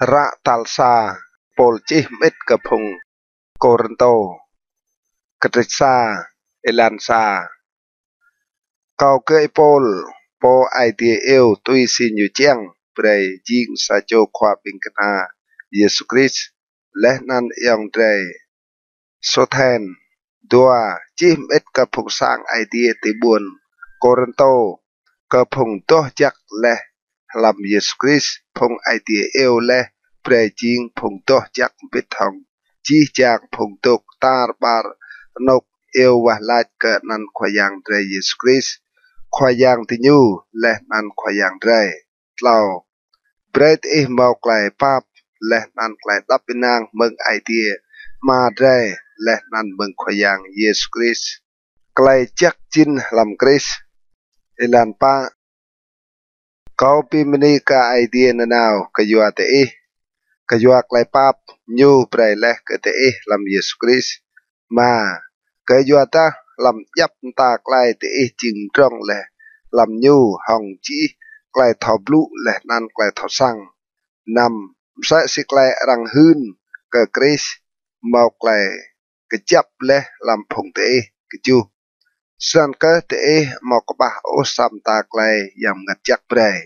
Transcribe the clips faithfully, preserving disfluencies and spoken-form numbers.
Hră tal sa Pôl čih mơĭt kơ phung Kôrantô. Kdrêč sa, êlan sa. Kâo gơ̆ Y-Pôl, pô Aê Diê iêu tui si ñu čiăng, brei jing sa čô khua ƀĭng kna Yêsu Krist, leh anăn ayŏng drei Sôsthen. Dua, čih mơĭt kơ phung sang Aê Diê ti ƀuôn Kôrantô, kơ phung doh jăk leh hlăm Yêsu Krist, phung Aê Diê iêu leh brei jing phung doh jăk mbĭt hŏng jih jang phung dôk tar ƀar anôk iêu wah lač kơ anăn Khua Yang drei Yêsu Krist, Khua Yang diñu leh anăn Khua Yang drei. Tlâo, brei diih mâo klei pap leh anăn klei êđăp ênang mơ̆ng Aê Diê Ama drei leh anăn mơ̆ng Khua Yang Yêsu Krist. Klei jăk jĭn hlăm Krist. Êlan pă. Kâo bi mni kơ Aê Diê nanao kyua diih, kyua klei pap ñu brei leh kơ diih hlăm Yêsu Krist. Êma, kyuadah hlăm djăp mta klei diih jing mdrŏng leh hlăm ñu hŏng jih klei thâo blŭ leh anăn klei thâo săng. Năm, msĕ si klei arăng hưn kơ Krist mâo klei kjăp leh hlăm phung diih. Kjuh, snăn kơh diih amâo kƀah ôh sa mta klei Yang Mngăt Jăk brei,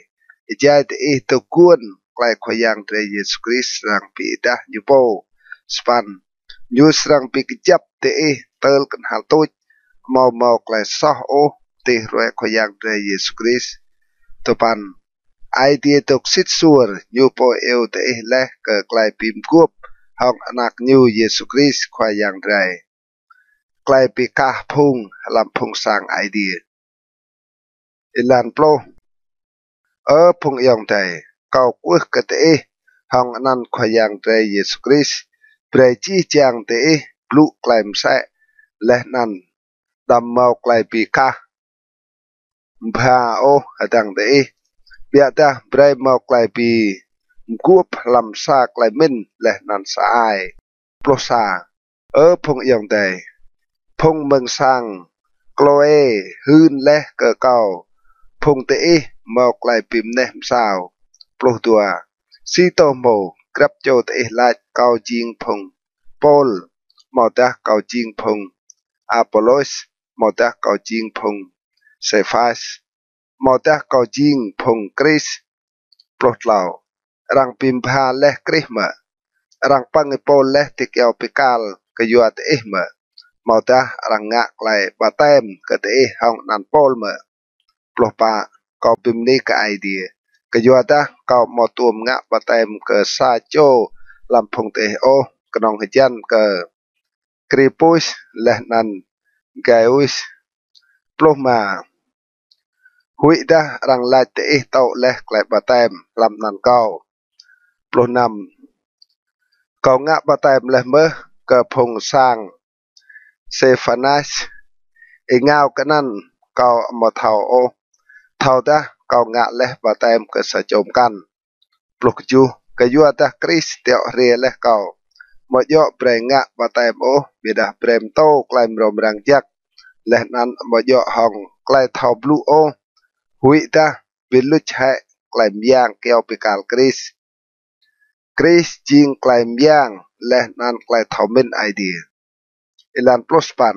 êjai diih dôk guôn klei Khua Yang drei Yêsu Krist srăng bi êdah ñu pô. Sa păn, ñu srăng bi kjăp diih tơl knhal tuč, amâo mâo klei soh ôh ti hruê Khua Yang drei Yêsu Krist. Dua păn, Aê Diê dôk sĭt suôr, ñu pô iêu diih leh kơ klei bi mguôp hŏng Anak ñu Yêsu Krist Khua Yang drei. Klei bi kah phung hlăm Phung Sang Aê Diê. Êlan pluh. Ơ phung ayŏng adei, kâo kwưh kơ diih hŏng anăn Khua Yang drei Yêsu Krist, brei jih jang diih blŭ klei msĕ leh anăn đăm mâo klei bi kah mbha ôh hdơ̆ng diih, ƀiădah brei mâo klei bi mguôp hlăm sa klei mĭn leh anăn sa ai. Pluh sa. Ơ phung ayŏng adei, phung mơ̆ng sang Klôê hưn leh kơ kâo, phung diih mâo klei bi mneh msao. Pluh dua. Si tô hmô, grăp čô diih lač kâo jing phung Pôl, amâodah kâo jing phung Apôlôs, amâodah kâo jing phung Sêphas, amâodah kâo jing phung Krist. Pluh tlâo. Arăng bi mbha leh Krist mơ̆? Arăng pơ̆ng Y-Pôl leh ti kyâo bi kal kyua diih mơ̆? Amâodah arăng ngă klei ƀaptem kơ diih hŏng anăn Pôl mơ̆? Pluh pă. Kâo bi mni kơ Aê Diê, kyuadah kâo amâo tuôm ngă ƀaptem kơ sa čô hlăm phung diih ôh, knŏng hjăn kơ Krispus leh anăn Gaius. Pluh êma. Huĭdah arăng lač diih tŭ leh klei ƀaptem hlăm anăn kâo. Pluh năm. Kâo ngă ƀaptem leh mơh kơ phung sang Sêphanas, êngao kơ anăn kâo amâo thâo ôh, thâodah kâo ngă leh ƀaptem kơ sa čô mkăn. Pluh kjuh. Kyuadah Krist tiŏ hriê leh kâo, amâo djŏ brei ngă ƀaptem ôh, ƀiădah brei mtô klei mrâo mrang jăk, leh anăn amâo djŏ hŏng klei thâo blŭ ôh, huĭdah bi luč hĕ klei myang kyâo bi kal Krist. Krist jing klei myang leh anăn klei thâo mĭn Aê Diê. Êlan pluh sa păn.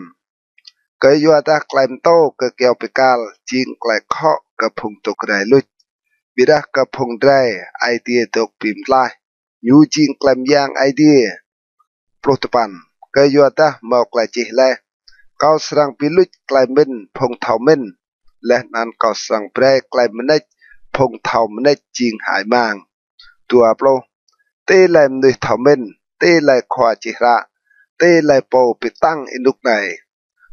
Kyuadah klei mtô kơ kyâo bi kal jing klei khŏ kơ phung dôk rai luč, ƀiădah kơ phung drei Aê Diê dôk bi mtlaih, ñu jing klei myang Aê Diê. Pluh dua păn. Kyuadah mâo klei čih leh: Kâo srăng bi luč klei mĭn phung thâo mĭn, leh anăn kâo srăng brei klei mnêč phung thâo mnêč jing hơăi mang. Dua pluh. Ti lei mnuih thâo mĭn? Ti lei khua čih hră? Ti lei pô bi tăng ênuk anei?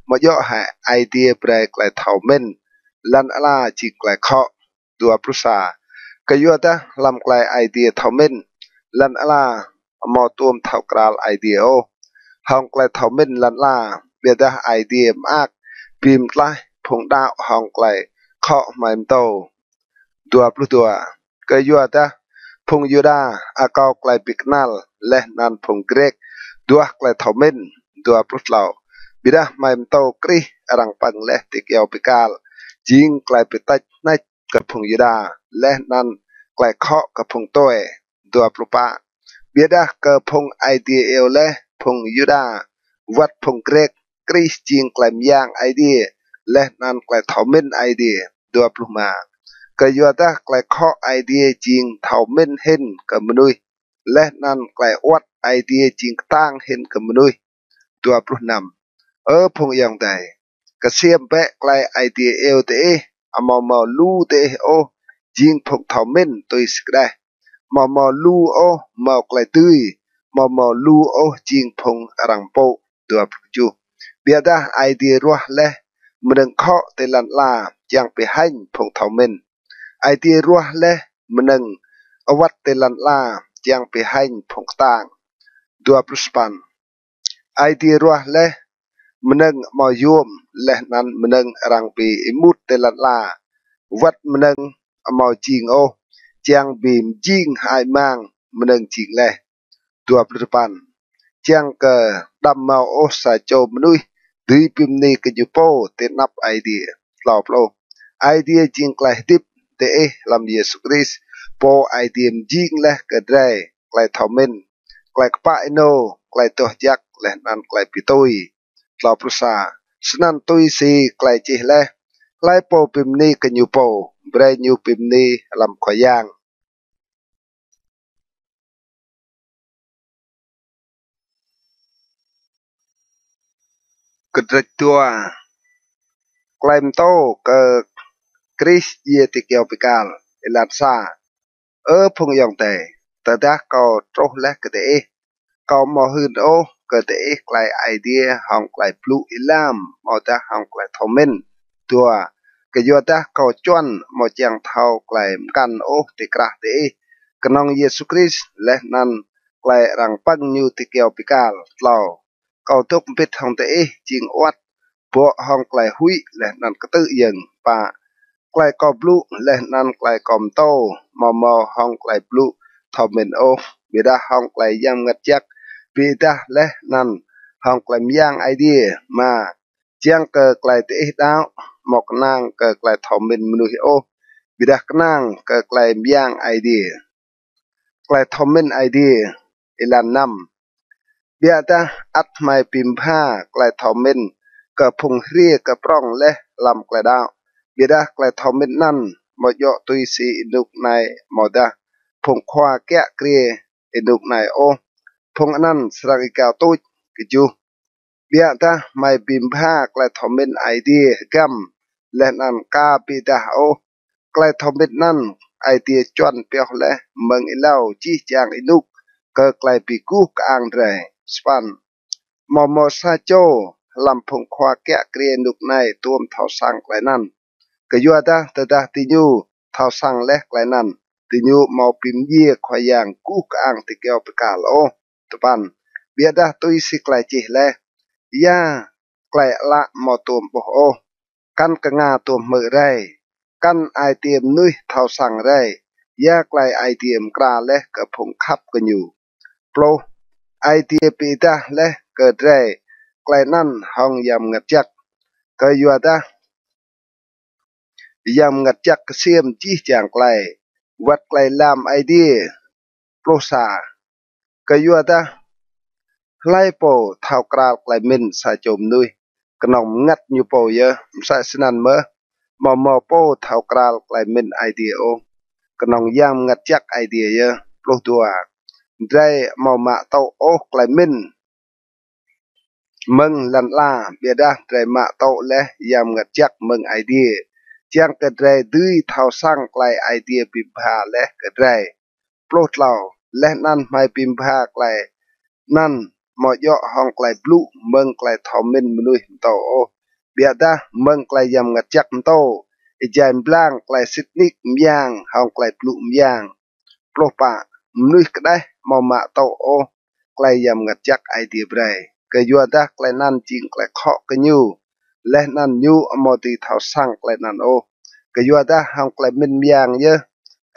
Amâo djŏ hĕ Aê Diê brei klei thâo mĭn lăn ala jing klei khŏ? Dua pluh sa. Kyuadah hlăm klei Aê Diê thâo mĭn, lăn ala amâo tuôm thâo kral Aê Diê ôh hŏng klei thâo mĭn lăn ala, ƀiădah Aê Diê mơak bi mtlaih phung đăo hŏng klei khŏ hmei mtô. Dua pluh dua. Kyuadah phung Yuđa akâo klei bi knăl, leh anăn phung Grĕk duah klei thâo mĭn. Dua pluh tlâo. Ƀiădah hmei mtô Krist arăng pơ̆ng leh ti kyâo bi kal, jing klei bi têč hnêč kơ phung Yuđa, leh anăn klei khŏ kơ phung tue. Dua pluh pă. Ƀiădah kơ phung Aê Diê iêu leh, phung Yuđa wăt phung Grĕk, Krist jing klei myang Aê Diê leh anăn klei thâo mĭn Aê Diê. Dua pluh êma. Kyuadah klei khŏ Aê Diê jing thâo mĭn hĭn kơ mnuih, leh anăn klei awăt Aê Diê jing ktang hĭn kơ mnuih. Dua pluh năm. Ơ phung ayŏng adei, ksiêm bĕ klei Aê Diê iêu diih, amâo mâo lu diih ôh jing phung thâo mĭn tui si kđeh. Amâo mâo lu ôh mâo klei dưi, amâo mâo lu ôh jing phung arăng mpŭ. Dua pluh kjuh. Ƀiădah Aê Diê ruah leh mnơ̆ng khŏ ti lăn ala čiăng bi hêñ phung thâo mĭn. Aê Diê ruah leh mnơ̆ng awăt ti lăn ala čiăng bi hêñ phung ktang. Dua pluh sa păn. Aê Diê ruah leh mnơ̆ng amâo yuôm leh anăn mnơ̆ng arăng bi êmut ti lăn ala, wăt mnơ̆ng amâo jing ôh, čiăng bi mjing hơăi mang mnơ̆ng jing leh. Dua pluh sa păn. Čiăng kơ đăm mâo ôh sa čô mnuih dưi bi mni kơ ñu pô ti anăp Aê Diê. Tlâo pluh. Aê Diê jing klei hdĭp diih hlăm Yêsu Krist, pô Aê Diê mjing leh kơ drei klei thâo mĭn, klei kpă ênô, klei doh jăk, leh anăn klei bi tui. Tlâo pluh sa. Snăn tui si klei čih leh: Hlei pô bi mni kơ ñu pô, brei ñu bi mni hlăm Khua Yang. Kdrêč dua. Klei mtô kơ Krist djiê ti kyâo bi kal. Êlan sa. Ơ phung ayŏng adei, tơdah kâo truh leh kơ diih, kâo amâo hưn ôh kơ diih klei Aê Diê hŏng klei blŭ êlam amâodah hŏng klei thâo mĭn. Dua. Kyuadah kâo čuăn amâo čiăng thâo klei mkăn ôh ti krah diih, knŏng Yêsu Krist leh anăn klei arăng pơ̆ng ñu ti kyâo bi kal. Tlâo. Kâo dôk mbĭt hŏng diih jing awăt, bŏ hŏng klei huĭ leh anăn ktư̆ yơ̆ng. Pă. Klei kâo blŭ leh anăn klei kâo mtô amâo mâo hŏng klei blŭ thâo mĭn ôh, ƀiădah hŏng klei Yang Mngăt Jăk bi êdah leh anăn hŏng klei myang Aê Diê. Êma. Čiăng kơ klei diih đăo amâo knang kơ klei thâo mĭn mnuih ôh, ƀiădah knang kơ klei myang Aê Diê. Klei thâo mĭn Aê Diê. Êlan năm. Ƀiădah ăt hmei bi mbha klei thâo mĭn kơ phung hriê kơ prŏng leh hlăm klei đăo, ƀiădah klei thâo mĭn anăn amâo djŏ tui si ênuk anei amâodah phung khua kiă kriê ênuk anei ôh, phung anăn srăng êgao tuč. Kjuh. Ƀiădah hmei bi mbha klei thâo mĭn Aê Diê hgăm leh anăn ka bi êdah ôh. Klei thâo mĭn anăn Aê Diê čuăn pioh leh mơ̆ng êlâo jih jang ênuk kơ klei bi guh kơang drei. Sa păn. Amâo mâo sa čô hlăm phung khua kiă kriê ênuk anei tuôm thâo săng klei anăn, kyuadah tơdah diñu thâo săng leh klei anăn, diñu amâo bi mdjiê Khua Yang guh kơang ti kyâo bi kal ôh. Dua păn. Ƀiădah tui si klei čih leh: Ya klei ală amâo tuôm ƀuh ôh, kăn knga tuôm hmư̆ rei, kăn ai tiê mnuih thâo săng rei, ya klei Aê Diê mkra leh kơ phung khăp kơ ñu. Pluh. Aê Diê bi êdah leh kơ drei klei anăn hŏng Yang Mngăt Jăk, kyuadah Yang Mngăt Jăk ksiêm jih jang klei, wăt klei lam Aê Diê. Pluh sa. Kyuadah hlei pô thâo kral klei mĭn sa čô mnuih, knŏng mngăt ñu pô yơh, msĕ snăn mơh amâo mâo pô thâo kral klei mĭn Aê Diê ôh, knŏng Yang Mngăt Jăk Aê Diê yơh. Pluh dua. Drei amâo mă tŭ ôh klei mĭn mơ̆ng lăn ala, ƀiădah drei mă tŭ leh Yang Mngăt Jăk mơ̆ng Aê Diê, čiăng kơ drei dưi thâo săng klei Aê Diê bi mbha leh kơ drei. Pluh tlâo. Leh anăn hmei bi mbha klei anăn amâo djŏ hŏng klei blŭ mơ̆ng klei thâo mĭn mnuih mtô ôh, ƀiădah mơ̆ng klei Yang Mngăt Jăk mtô, êjai mblang klei sĭt nik myang hŏng klei blŭ myang. Pluh pă. Mnuih kđeh amâo mă tŭ ôh klei Yang Mngăt Jăk Aê Diê brei, kyuadah klei anăn jing klei khŏ kơ ñu, leh anăn ñu amâo dưi thâo săng klei anăn ôh, kyuadah hŏng klei mĭn myang yơh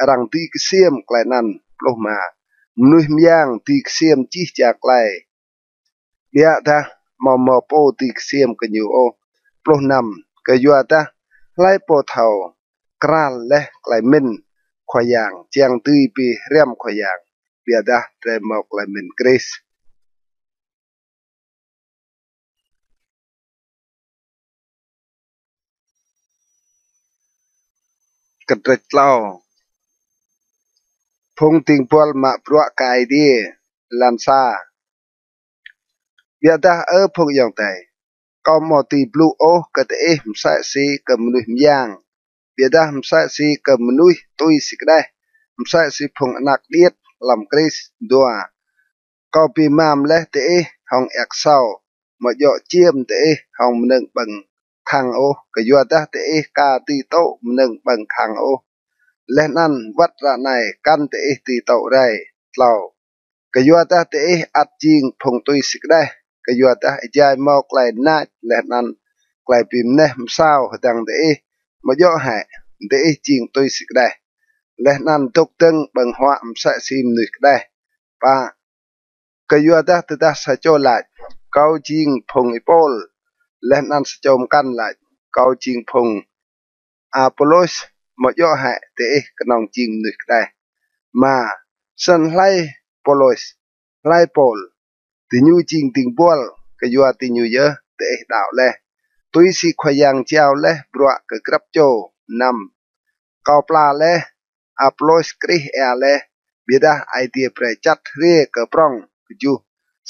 arăng dưi ksiêm klei anăn. Pluh êma. Mnuih myang dưi ksiêm jih jang klei, ƀiădah amâo mâo pô dưi ksiêm kơ ñu ôh. Pluh năm. Kyuadah hlei pô thâo kral leh klei mĭn Khua Yang čiăng dưi bi hriăm Khua Yang? ƀiădah drei mâo klei mĭn Krist. Kdrêč tlâo. Phung dĭng buăl mă bruă kơ Aê Diê. Êlan sa. Ƀiădah Ơ phung ayŏng adei, kâo amâo dưi blŭ ôh kơ diih msĕ si kơ mnuih myang, ƀiădah msĕ si kơ mnuih tui si kđeh, msĕ si phung anak điêt hlăm Krist. Dua. Kâo bi êmam leh diih hŏng êa ksâo, amâo djŏ čiêm diih hŏng mnơ̆ng ƀơ̆ng khăng ôh, kyuadah diih ka dưi tŭ mnơ̆ng ƀơ̆ng khăng ôh, leh anăn wăt ară anei kăn diih dưi tŭ rei. Tlâo. Kyuadah diih ăt jing phung tui si kđeh, kyuadah êjai mâo klei nač leh anăn klei bi mneh msao hdơ̆ng diih, amâo djŏ hĕ diih jing tui si kđeh, leh anăn dôk dơ̆ng ƀơ̆ng huă msĕ si mnuih kđeh? Pă. Kyuadah tơdah sa čô lač, kâo jing phung Y-Pôl, leh anăn sa čô mkăn lač, kâo jing phung Apôlôs, amâo djŏ hĕ diih knŏng jing mnuih kđeh? Êma. Snăn hlei Apôlôs, hlei Y-Pôl? Diñu jing dĭng buăl, kyua diñu yơh diih đăo leh, tui si Khua Yang jao leh bruă kơ grăp čô. Năm. Kâo pla leh, Apôlôs krih êa leh, ƀiădah Aê Diê brei čăt hriê kơ prŏng. Kjuh.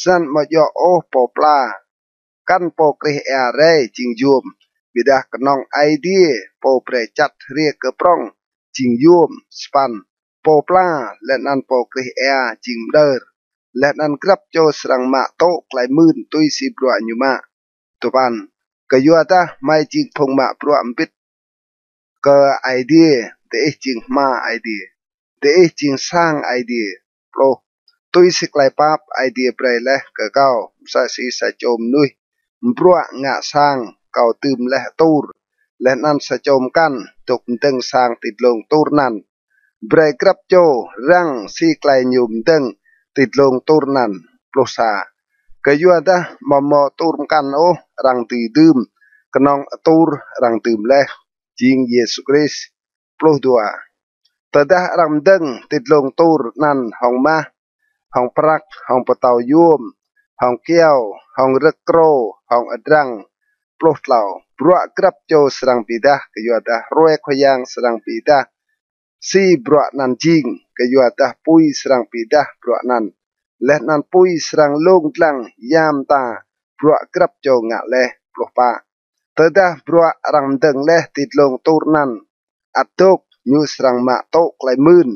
Snăn amâo djŏ ôh pô pla kăn pô krih êa rei jing yuôm, ƀiădah knŏng Aê Diê pô brei čăt hriê kơ prŏng jing yuôm. Sa păn. Pô pla leh anăn pô krih êa jing mđơr, leh anăn grăp čô srăng mă tŭ klei mưn tui si bruă ñu mă. Dua păn. Kyuadah hmei jing phung mă bruă mbĭt kơ Aê Diê, diih jing hma Aê Diê, diih jing sang Aê Diê. Pluh. Tui si klei pap Aê Diê brei leh kơ kâo, msĕ si sa čô mnuih mbruă ngă sang, kâo dưm leh atur, leh anăn sa čô mkăn dôk mdơ̆ng sang ti dlông atur anăn. Brei grăp čô răng si klei ñu mdơ̆ng ti dlông atur anăn. Pluh sa. Kyuadah amâo mâo atur mkăn ôh arăng dưi dưm, knŏng atur arăng dưm leh, jing Yêsu Krist. Pluh dua. Tơdah arăng mdơ̆ng ti dlông atur anăn hŏng mah, hŏng prăk, hŏng pơtâo yuôm, hŏng kyâo, hŏng rơ̆k krô, hŏng adrăng. Pluh tlâo. Bruă grăp čô srăng bi êdah, kyuadah hruê Khua Yang srăng bi êdah si bruă anăn jing, kyuadah pui srăng bi êdah bruă anăn, leh anăn pui srăng lông dlăng ya mta bruă grăp čô ngă leh. Pluh pă. Tơdah bruă arăng mdơ̆ng leh ti dlông atur anăn ăt dôk, ñu srăng mă tŭ klei mưn.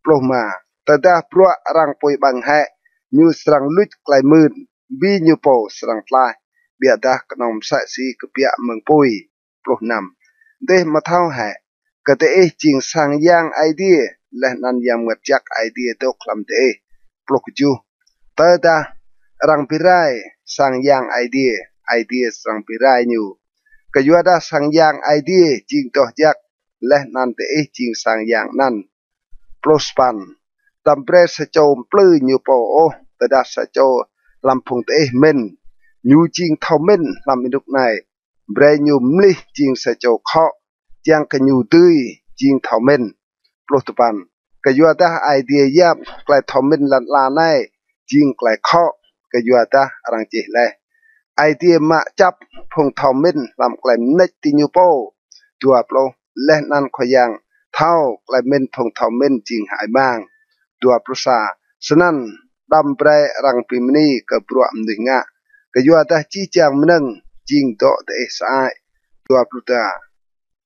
Pluh êma. Tơdah bruă arăng pui ƀơ̆ng hĕ, ñu srăng luč klei mưn, bi ñu pô srăng tlaih, ƀiădah knŏng msĕ si kbiă mơ̆ng pui. Pluh năm. Diih amâo thâo hĕ kơ diih jing sang yang Aê Diê, leh anăn Yang Mngăt Jăk Aê Diê dôk hlăm diih? Pluh kjuh. Tơdah arăng bi rai sang yang Aê Diê, Aê Diê srăng bi rai ñu. Kyuadah sang yang Aê Diê jing doh jăk, leh anăn diih jing sang yang anăn. Pluh sa păn. Đăm brei sa čô mplư ñu pô ôh. Tơdah sa čô hlăm phung diih mĭn ñu jing thâo mĭn hlăm ênuk anei, brei ñu mlih jing sa čô khŏ, čiăng kơ ñu dưi jing thâo mĭn. Pluh dua păn. Kyuadah Aê Diê yap klei thâo mĭn lăn ala anei jing klei khŏ, kyuadah arăng čih leh: Aê Diê mă čăp phung thâo mĭn hlăm klei mnêč diñu pô. Dua pluh. Leh anăn Khua Yang thâo klei mĭn phung thâo mĭn jing hơăi mang. Dua pluh sa. Snăn đăm brei arăng bi mni kơ bruă mnuih ngă, kyuadah jih jang mnơ̆ng jing dŏ diih sơăi. Dua pluh dua.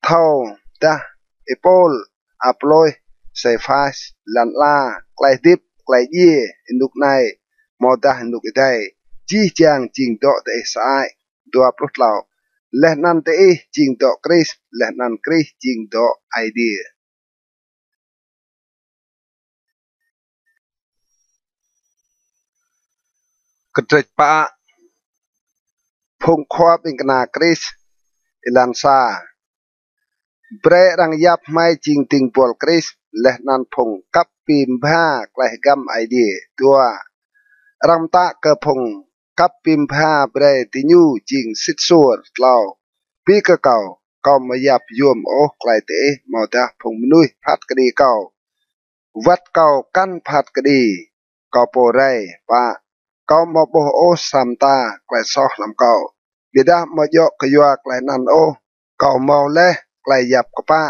Thâo dah Y-Pôl, Apôlôs, Sêphas, lăn ala, klei hdĭp, klei djiê, ênuk anei, amâodah ênuk êdei, jih jang jing dŏ diih sơăi. Dua pluh tlâo. Leh anăn diih jing dŏ Krist, leh anăn Krist jing dŏ Aê Diê. Kdrêč pă. Phung khua ƀĭng kna Krist. Êlan sa. Brei arăng yap hmei jing dĭng buăl Krist, leh anăn phung kăp bi mbha klei hgăm Aê Diê. Dua. Arăng mtă kơ phung kăp bi mbha brei diñu jing sĭt suôr. Tlâo. Bi kơ kâo, kâo amâo yap yuôm ôh klei diih amâodah phung mnuih phat kđi kâo. Wăt kâo kăn phat kđi, kâo pô rei. Pă, kâo amâo ƀuh ôh sa mta klei soh hlăm kâo, ƀiădah amâo djŏ kyua klei anăn ôh. Kâo mâo leh klei yap kpă,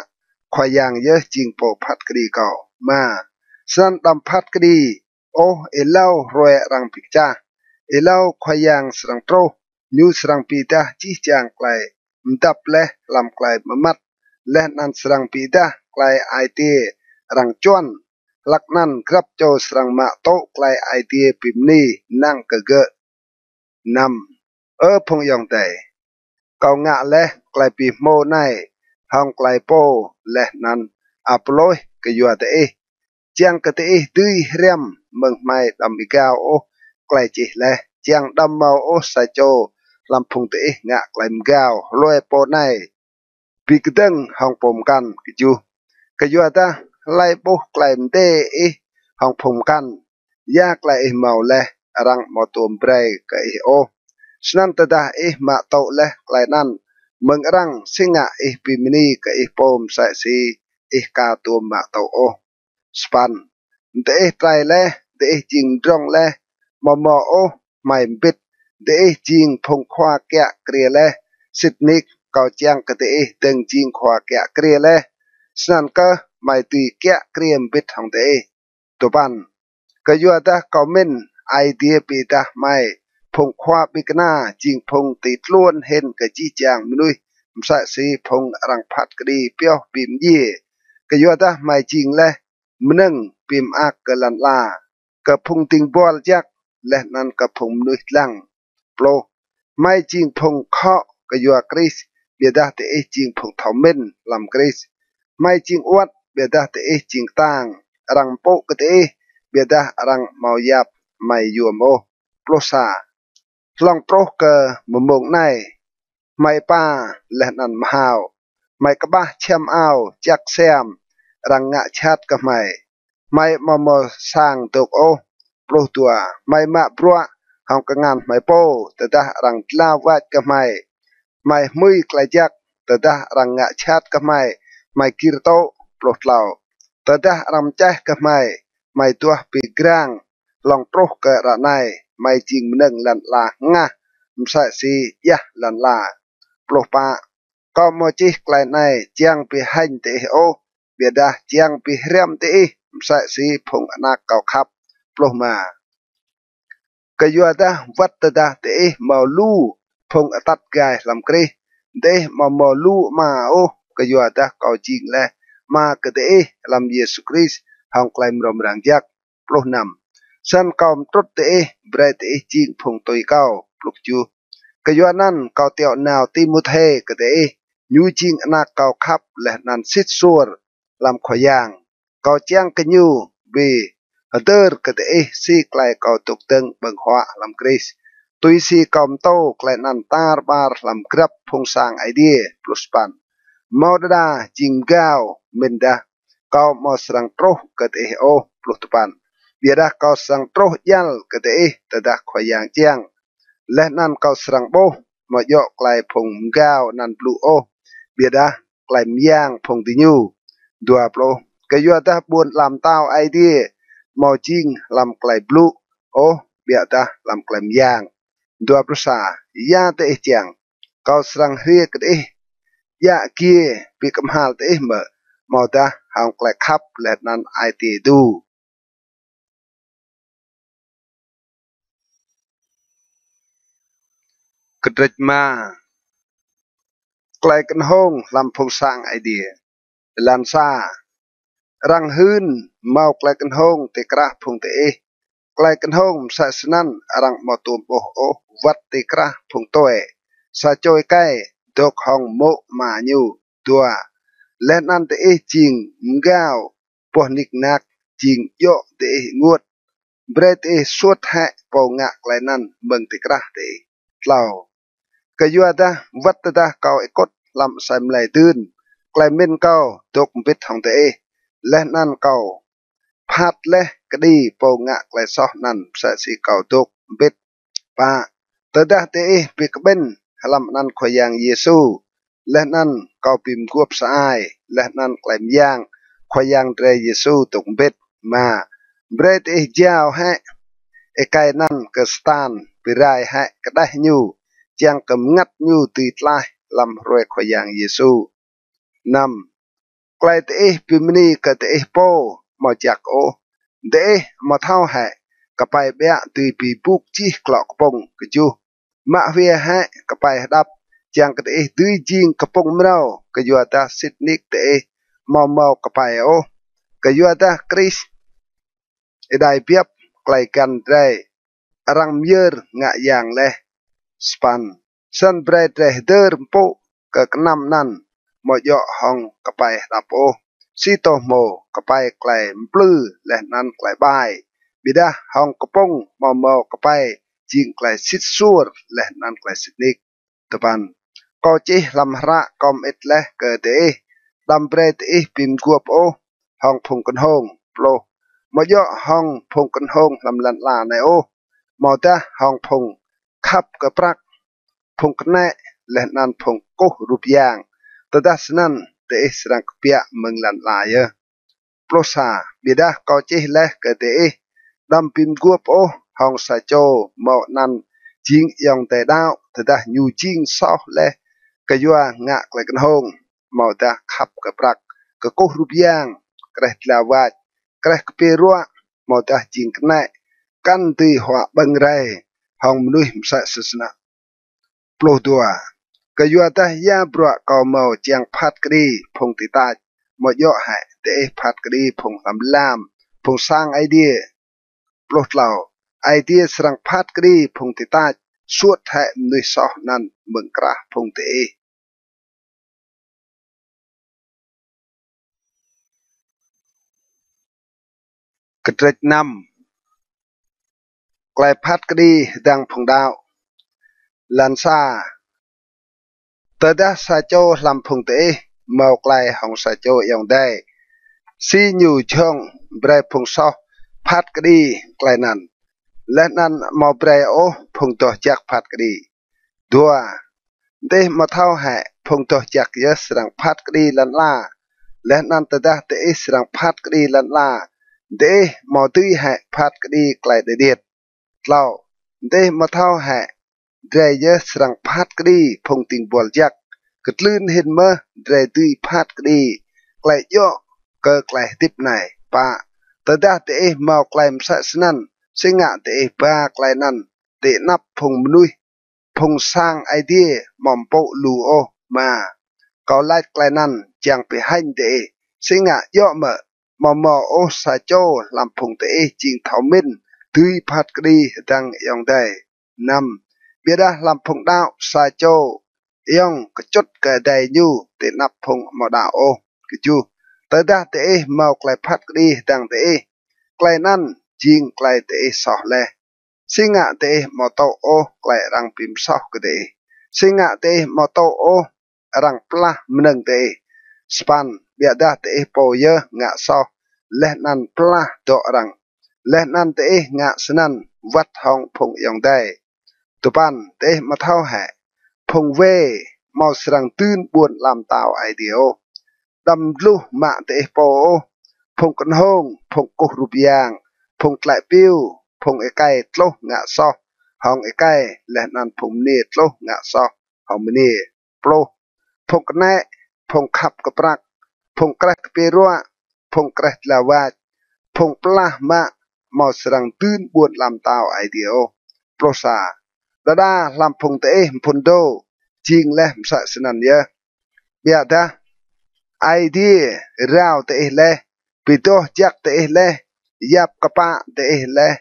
Khua Yang yơh jing pô phat kđi kâo. Êma, snăn đăm phat kđi ôh êlâo hruê arăng bi kčah, êlâo Khua Yang srăng truh. Ñu srăng bi êdah jih jang klei mdăp leh hlăm klei mmăt, leh anăn srăng bi êdah klei ai tiê arăng čuăn. Hlăk anăn grăp čô srăng mă tŭ klei Aê Diê bi mni năng kơ gơ̆. Năm, Ơ phung ayŏng adei, kâo ngă leh klei bi hmô anei hŏng klei pô leh anăn Apôlôs kyua diih, čiăng kơ diih dưi hriăm mơ̆ng hmei đăm êgao ôh klei čih leh, čiăng đăm mâo ôh sa čô hlăm phung diih ngă klei mgao hlue pô anei bi kdơ̆ng hŏng pô mkăn. Kjuh, kyuadah hlei ƀuh klei mdê ih hŏng phung mkăn, ya klei ih mâo leh arăng amâo tuôm brei kơ ih ôh? Snăn tơdah ih mă tŭ leh klei anăn mơ̆ng arăng, si ngă ih bi mni kơ ih pô msĕ si ih ka tuôm mă tŭ ôh? Sa păn, diih trei leh, diih jing mdrŏng leh, amâo mâo ôh hmei mbĭt. Diih jing phung khua kiă kriê leh. Sĭt nik kâo čiăng kơ diih dơ̆ng jing khua kiă kriê leh, snăn kơh hmei dưi kiă kriê mbĭt hŏng diih. Dua păn, kyuadah kâo mĭn Aê Diê bi êdah hmei phung khua ƀĭng kna jing phung ti tluôn hĭn kơ jih jang mnuih, msĕ si phung arăng phat kđi pioh bi mdjiê. Kyuadah hmei jing leh mnơ̆ng bi mơak kơ lăn ala, kơ phung dĭng buăl jăk, leh anăn kơ phung mnuih dlăng. Pluh, hmei jing phung khŏ kyua Krist, ƀiădah diih jing phung thâo mĭn hlăm Krist. Hmei jing awăt, ƀiădah diih jing ktang. Arăng mpŭ kơ diih, ƀiădah arăng amâo yap hmei yuôm ôh. Pluh sa, hlŏng truh kơ mmông anei, hmei êpa leh anăn mhao, hmei kƀah čhiăm ao jăk siam, arăng ngă jhat kơ hmei, hmei amâo mâo sang dôk ôh. Pluh dua, hmei mă bruă hŏng kngan hmei pô, tơdah arăng dlao wač kơ hmei, hmei hmưi klei jăk. Tơdah arăng ngă jhat kơ hmei, hmei gĭr tŭ. Pluh tlâo, tơdah arăng mčeh kơ hmei, hmei duah bi grăng. Hlŏng truh kơ ară anei, hmei jing mnơ̆ng lăn ala hngah, msĕ si djah lăn ala. Pluh pă, kâo amâo čih klei anei čiăng bi hêñ diih ôh, ƀiădah čiăng bi hriăm diih msĕ si phung anak kâo khăp. Pluh êma, kyuadah wăt tơdah diih mâo lu phung atăt gai hlăm Krist, diih amâo mâo lu ama ôh, kyuadah kâo jing leh ama kơ diih hlăm Yêsu Krist hŏng klei mrâo mrang jăk. Pluh năm, snăn kâo mtrŭt diih, brei diih jing phung tui kâo. Pluh kjuh, kyuanăn kâo tiŏ nao Timôthê kơ diih, ñu jing anak kâo khăp leh anăn sĭt suôr hlăm Khua Yang. Kâo čiăng kơ ñu bi hdơr kơ diih si klei kâo dôk dơ̆ng ƀơ̆ng huă hlăm Krist, tui si kâo mtô klei anăn tar ƀar hlăm grăp Phung Sang Aê Diê. Pluh sa păn, mâo đa đa jing mgao mĭn dah kâo amâo srăng truh kơ diih ôh. Pluh dua păn, ƀiădah kâo srăng truh djăl kơ diih tơdah Khua Yang čiăng, leh anăn kâo srăng ƀuh amâo djŏ klei phung mgao anăn blŭ ôh, ƀiădah klei myang phung diñu. Dua pluh, kyuadah ƀuôn ala mtao Aê Diê amâo jing hlăm klei blŭ ôh, ƀiădah hlăm klei myang. Dua pluh sa, ya diih čiăng? Kâo srăng hriê kơ diih djă giê bi kmhal diih mơ̆, amâodah hŏng klei khăp leh anăn ai tiê êdu? Kdrêč êma. Klei knhông hlăm Phung Sang Aê Diê. Êlan sa, arăng hưn mâo klei knhông ti krah phung diih. Klei knhông msĕ snăn arăng amâo tuôm ƀuh ôh wăt ti krah phung tue, sa čô êkei dôk hŏng mô̆ ama ñu. Dua, leh anăn diih jing mgao, boh nik nak jing djŏ diih ênguôt. Brei diih suôt hĕ pô ngă klei anăn mơ̆ng ti krah diih. Tlâo, kyuadah wăt tơdah kâo êkŭt hlăm asei mlei dưn, klei mĭn kâo dôk mbĭt hŏng diih, leh anăn kâo phat leh kđi pô ngă klei soh anăn msĕ si kâo dôk mbĭt. Pă, tơdah diih bi kƀĭn hlăm anăn Khua Yang Yêsu, leh anăn kâo bi mguôp sa ai, leh anăn klei myang Khua Yang drei Yêsu dôk mbĭt. Êma, brei diih jao hĕ êkei anăn kơ Satan, bi rai hĕ kđeh ñu, čiăng kơ mngăt ñu dưi tlaih hlăm hruê Khua Yang Yêsu. Năm, klei diih bi mni kơ diih pô amâo jăk ôh. Diih amâo thâo hĕ kpei ƀiă dưi bi buk jih klŏ kpŭng? Kjuh, mă hwiê hĕ kpei hđăp, čiăng kơ diih dưi jing kpŭng mrâo, kyuadah sĭt nik diih amâo mâo kpei ôh. Kyuadah Krist êđai biăp klei găn drei arăng myơr ngă yang leh. Sa păn, snăn brei drei hdơr mpŭ kơ knăm anăn, amâo djŏ hŏng kpei hđăp ôh, si tô hmô, kpei klei mplư leh anăn klei ƀai, ƀiădah hŏng kpŭng amâo mâo kpei jing klei sĭt suôr leh anăn klei sĭt nik. Dua păn, kâo čih hlăm hră kâo mơĭt leh kơ diih, đăm brei diih bi mguôp ôh hŏng phung knhông. Pluh, amâo djŏ hŏng phung knhông hlăm lăn ala anei ôh, amâodah hŏng phung khăp kơ prăk, phung knĕ, leh anăn phung kkuh rup yang. Tơdah snăn diih srăng kbiă mơ̆ng lăn ala yơh. Pluh sa, ƀiădah kâo čih leh kơ diih, đăm bi mguôp ôh hŏng sa čô mâo anăn jing ayŏng adei đăo, tơdah ñu jing soh leh kyua ngă klei knhông, amâodah khăp kơ prăk, kkuh rup yang, kreh dlao wač, kreh kpiê ruă, amâodah jing knĕ, kăn dưi huă ƀơ̆ng rei hŏng mnuih msĕ snăn. Pluh dua, kyuadah ya bruă kâo mâo čiăng phat kđi phung ti tač, amâo djŏ hĕ diih phat kđi phung hlăm lam, phung sang Aê Diê? Pluh tlâo, Aê Diê srăng phat kđi phung ti tač, suôt hĕ mnuih soh anăn mơ̆ng krah phung diih. Kdrêč năm. Klei phat kđi hdơ̆ng phung đăo. Êlan sa, tơdah sa čô hlăm phung diih mâo klei hŏng sa čô ayŏng adei, si ñu jhŏng, brei phung soh phat kđi klei anăn, leh anăn amâo brei ôh phung doh jăk phat kđi. Dua, diih amâo thâo hĕ phung doh jăk yơh srăng phat kđi lăn ala? Leh anăn tơdah diih srăng phat kđi lăn ala, diih amâo dưi hĕ phat kđi klei đơ điêt? Tlâo, diih amâo thâo hĕ drei yơh srăng phat kđi phung dĭng buăl jăk? Kdlưn hĭn mơh drei dưi phat kđi klei djŏ kơ klei hdĭp anei. Pă, tơdah diih mâo klei msĕ snăn, si ngă diih ba klei anăn ti anăp phung mnuih, phung sang Aê Diê amâo mpŭ lu ôh? Êma, kâo lač klei anăn čiăng bi hêñ diih. Si ngă djŏ mơ̆ amâo mâo ôh sa čô hlăm phung diih jing thâo mĭn dưi phat kđi hdơ̆ng ayŏng adei? Năm, ƀiădah hlăm phung đăo sa čô ayŏng kčŭt kơ adei ñu ti anăp phung amâo đăo ôh. Kjuh, tơdah diih mâo klei phat kđi hdơ̆ng diih, klei anăn jing klei diih soh leh. Si ngă diih amâo tŭ ôh klei arăng bi msoh kơ diih? Si ngă diih amâo tŭ ôh arăng plah mnơ̆ng diih? Sa păn, ƀiădah diih pô yơh ngă soh leh anăn plah dŏ arăng, leh anăn diih ngă snăn wăt hŏng phung ayŏng adei. Dua păn, diih amâo thâo hĕ phung wê amâo srăng dưn ƀuôn ala mtao Aê Diê ôh? Đăm dluh mă diih pô ôh, phung knhông, phung kkuh rup yang, phung tlĕ piu, phung êkei tluh ngă soh hŏng êkei, leh anăn phung mniê tluh ngă soh hŏng mniê. Pluh, phung knĕ, phung khăp kơ prăk, phung kreh kpiê ruă, phung kreh dlao wač, phung plah mă amâo srăng dưn ƀuôn ala mtao Aê Diê ôh. Pluh sa, đa đa hlăm phung diih mphŭn dô jing leh msĕ snăn yơh. Ƀiădah Aê Diê rao diih leh, bi doh jăk diih leh, yap kpă diih leh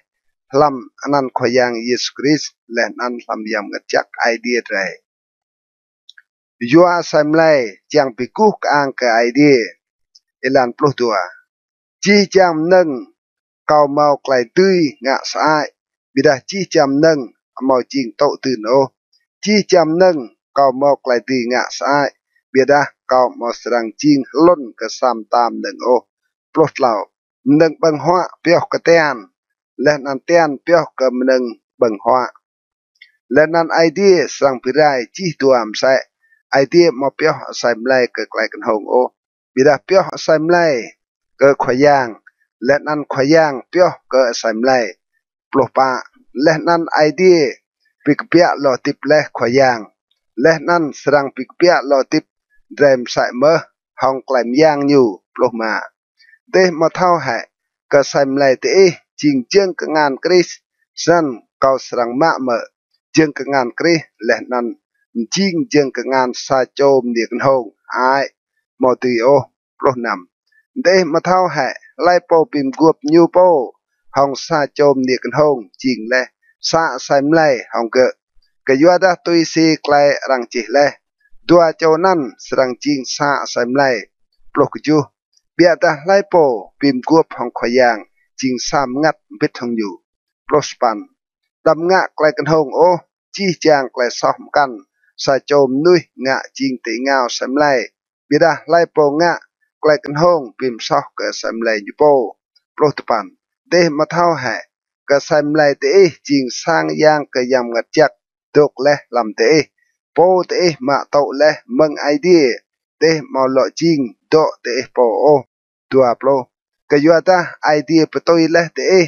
hlăm anăn Khua Yang Yêsu Krist leh anăn hlăm Yang Mngăt Jăk Aê Diê drei. Yua asei mlei čiăng bi guh kơang kơ Aê Diê. Êlan pluh dua, jih jang mnơ̆ng kâo mâo klei dưi ngă sơăi, ƀiădah jih jang mnơ̆ng amâo jing tŭ dưn ôh. Jih jang mnơ̆ng kâo mâo klei dưi ngă sơăi, ƀiădah kâo amâo srăng jing hlŭn kơ sa mta mnơ̆ng ôh. Pluh tlâo, mnơ̆ng ƀơ̆ng huă pioh kơ tian, leh anăn tian pioh kơ mnơ̆ng ƀơ̆ng huă, leh anăn Aê Diê srăng bi rai jih dua msĕ. Aê Diê amâo pioh asei mlei kơ klei knhông ôh, ƀiădah pioh asei mlei kơ Khua Yang, leh anăn Khua Yang pioh kơ asei mlei. Pluh pă. Leh anăn Aê Diê bi kbiă lŏ hdĭp leh Khua Yang, leh anăn srăng bi kbiă lŏ hdĭp drei msĕ mơh hŏng klei myang ñu. Pluh êma. Diih amâo thâo hĕ kơ asei mlei diih jing jơ̆ng kngan Krist? Snăn kâo srăng mă mơ̆ jơ̆ng kngan Krist leh anăn mjing jơ̆ng kngan sa čô mniê knhông? Hơăi, amâo dưi ôh. Pluh năm. Diih amâo thâo hĕ hlei pô bi mguôp ñu pô hŏng sa čô mniê knhông jing leh sa asei mlei hŏng gơ̆? Kyuadah tui si klei arăng čih leh, dua čô anăn srăng jing sa asei mlei. Pluh kjuh. Ƀiădah hlei pô bi mguôp hŏng Khua Yang jing sa mngăt mbĭt hŏng ñu. Pluh sa păn. Đăm ngă klei knhông ôh, jih jang klei soh mkăn sa čô mnuih ngă jing ti êngao asei mlei. Ƀiădah hlei pô ngă klei knhông bi msoh kơ asei mlei ñu pô. Pluh dua păn. Diih amâo thâo hĕ kơ asei mlei diih jing sang yang kơ Yang Mngăt Jăk dôk leh hlăm diih, pô diih mă tŭ leh mơ̆ng Aê Diê? Diih amâo lŏ jing dŏ diih pô ôh. Dua pluh. Kyuadah Aê Diê bi tui leh diih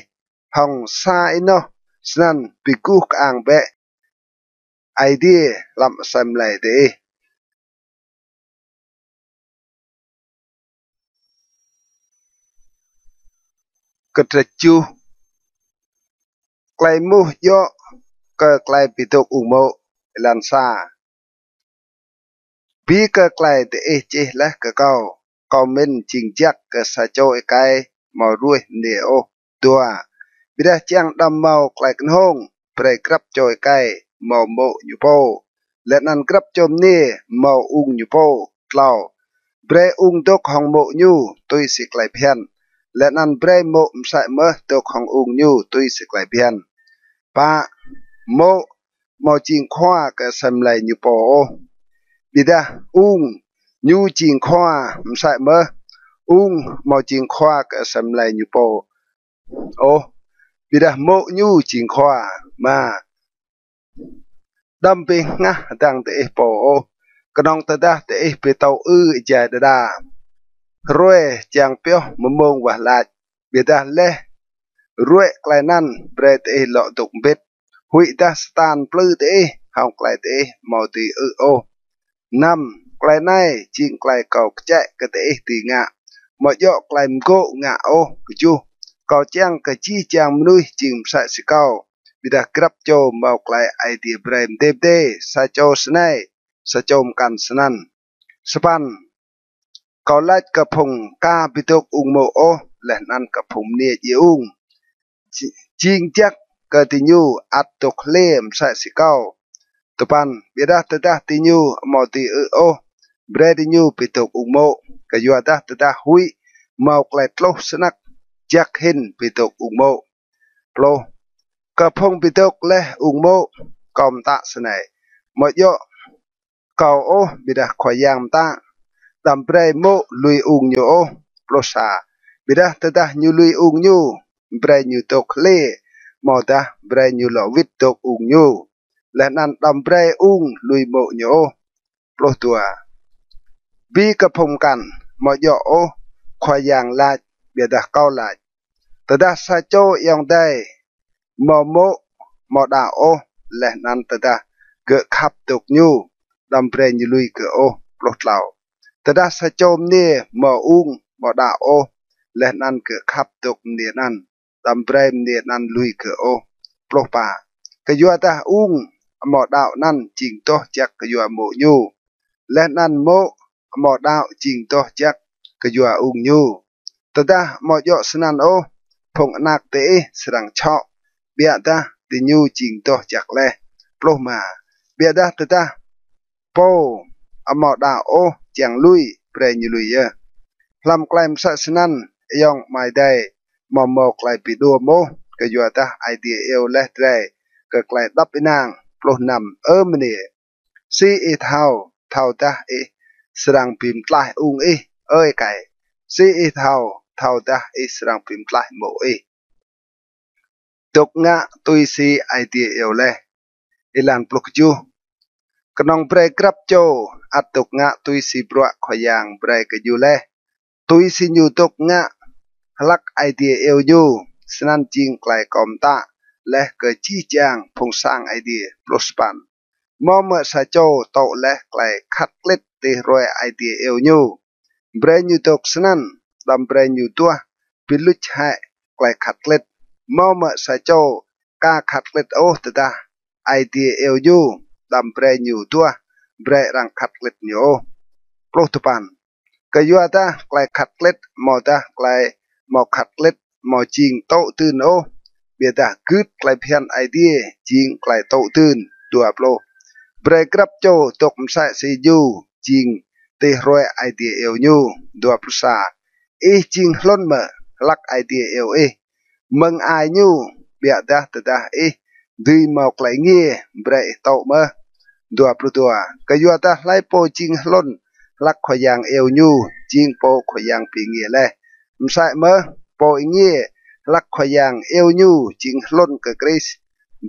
hŏng sa ênoh, snăn bi guh kơang bĕ Aê Diê hlăm asei mlei diih. Kdrêč kjuh. Klei êmuh djŏ kơ klei bi dôk ung mô̆. Êlan sa. Bi kơ klei diih čih leh kơ kâo, kâo mĭn jing jăk kơ sa čô êkei amâo ruêh mniê ôh. Dua. Ƀiădah čiăng đăm mâo klei knhông, brei grăp čô êkei mâo mô̆ ñu pô, leh anăn grăp čô mniê mâo ung ñu pô. Tlâo. Brei ung dôk hŏng mô̆ ñu tui si klei bhiăn, leh anăn brei mô̆ msĕ mơh dôk hŏng ung ñu tui si klei bhiăn. Pă. Mô̆ amâo jing khua kơ asei mlei ñu pô ôh, ƀiădah ung ñu jing khua msĕ mơh. Ung amâo jing khua kơ asei mlei ñu pô ôh, ƀiădah mô̆ ñu jing khua. Êma. Đăm bi hngah hdơ̆ng diih pô ôh, knŏng tơdah diih bi tŭ ư êjai đa đa, hruê čiăng pioh mmông wah lač. Ƀiădah leh ruê̆ klei anăn brei diih lŏ dôk mbĭt, huĭdah Satan mplư diih hŏng klei diih amâo dưi ư̆ ôh. Năm. Klei anei jing klei kâo kčĕ kơ diih dưi ngă, amâo djŏ klei mgô̆ ngă ôh. Kjuh. Kâo čiăng kơ jih jang mnuih jing msĕ si kâo, ƀiădah grăp čô mâo klei Aê Diê brei mdê mdê, sa čô snei, sa čô mkăn snăn. Sa păn. Kâo lač kơ phung ka bi dôk ung mô̆ ôh, leh anăn kơ phung mniê djiê ung, ji-, jing jăk kơ diñu ăt dôk hliê msĕ si kâo. Dua păn. Ƀiădah tơdah diñu amâo dưi ư̆ ôh, brei diñu bi dôk ung mô̆. Kyuadah tơdah huĭ mâo klei tluh snăk, jăk hĭn bi dôk ung mô̆. Pluh. Kơ phung bi dôk leh ung mô̆, kâo mtă snei, amâo djŏ kâo ôh, ƀiădah Khua Yang mtă: Đăm brei mô̆ lui ung ñu ôh. Pluh sa. Ƀiădah tơdah ñu lui ung ñu, brei ñu dôk hliê, amâodah brei ñu lŏ wĭt dôk ung ñu, leh anăn đăm brei ung lui mô̆ ñu ôh. Pluh dua. Bi kơ phung mkăn, amâo djŏ ôh Khua Yang lač, ƀiădah kâo lač: Tơdah sa čô ayŏng adei mâo mô̆ amâo đăo ôh, leh anăn tơdah gơ̆ khăp dôk ñu, đăm brei ñu lui gơ̆ ôh. Pluh tlâo. Tơdah sa čô mniê mâo ung amâo đăo ôh, leh anăn gơ̆ khăp dôk mniê anăn, đăm brei mniê anăn lui gơ̆ ôh. Pluh pă. Kyuadah ung amâo đăo anăn jing doh jăk kyua mô̆ ñu, leh anăn mô̆ amâo đăo jing doh jăk kyua ung ñu. Tơdah amâo djŏ snăn ôh, phung anak diih srăng čhŏ, ƀiădah diñu jing doh jăk leh. Pluh êma. Ƀiădah tơdah pô amâo đăo ôh čiăng lui, brei ñu lui yơh. Hlăm klei msĕ snăn, ayŏng amai adei amâo mâo klei bi đuôm ôh, kyuadah Aê Diê iêu leh drei kơ klei êđăp ênang. Pluh năm. Ơ mniê, si ih thâo, thâodah ih srăng bi mtlaih ung ih? Ơ êkei, si ih thâo, thâodah ih srăng bi mtlaih mô̆ ih? Dôk ngă tui si Aê Diê iêu leh. Êlan pluh kjuh. Knŏng brei grăp čô ăt dôk ngă tui si bruă Khua Yang brei kơ ñu leh, tui si ñu dôk ngă hlăk Aê Diê iêu ñu, snăn jing klei kâo mtă leh kơ jih jang phung sang Aê Diê. Pluh sa păn. Mâo mơ̆ sa čô tŭ leh klei khăt klĭt ti hruê Aê Diê iêu ñu? Brei ñu dôk snăn, đăm brei ñu duah bi luč hĕ klei khăt klĭt. Mâo mơ̆ sa čô ka khăt klĭt ôh tơdah Aê Diê iêu ñu, đăm brei ñu duah brei arăng khăt klĭt ñu ôh. Pluh dua păn. Kyuadah klei khăt klĭt amâodah klei amâo khăt klĭt amâo jing tŭ dưn ôh, ƀiădah gưt klei bhiăn Aê Diê jing klei tŭ dưn. Dua pluh. Brei grăp čô dôk msĕ si ñu jing ti hruê Aê Diê iêu ñu. Dua pluh sa. Ih jing hlŭn mơ̆ hlăk Aê Diê iêu ih mơ̆ng ai ñu, ƀiădah tơdah ih dưi mâo klei êngiê, brei ih tŭ mơh. Dua pluh dua. Kyuadah hlei pô jing hlŭn hlăk Khua Yang iêu ñu, jing pô Khua Yang bi êngiê leh. Msĕ mơh, pô êngiê hlăk Khua Yang iêu ñu jing hlŭn kơ Krist.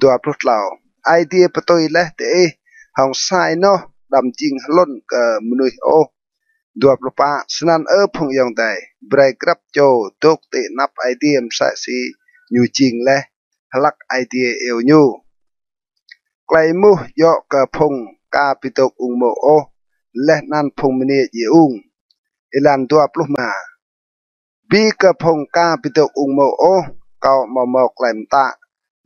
Dua pluh tlâo. Aê Diê bi tui leh diih hŏng sa ênoh, đăm jing hlŭn kơ mnuih ôh. Dua pluh pă. Snăn Ơ phung ayŏng adei, brei grăp čô dôk ti anăp Aê Diê msĕ si ñu jing leh hlăk Aê Diê iêu ñu. Klei êmuh djŏ kơ phung ka bi dôk ung mô̆ ôh, leh anăn phung mniê djiê ung. Êlan dua pluh êma. Bi kơ phung ka bi dôk ung mô̆ ôh, kâo amâo mâo klei mtă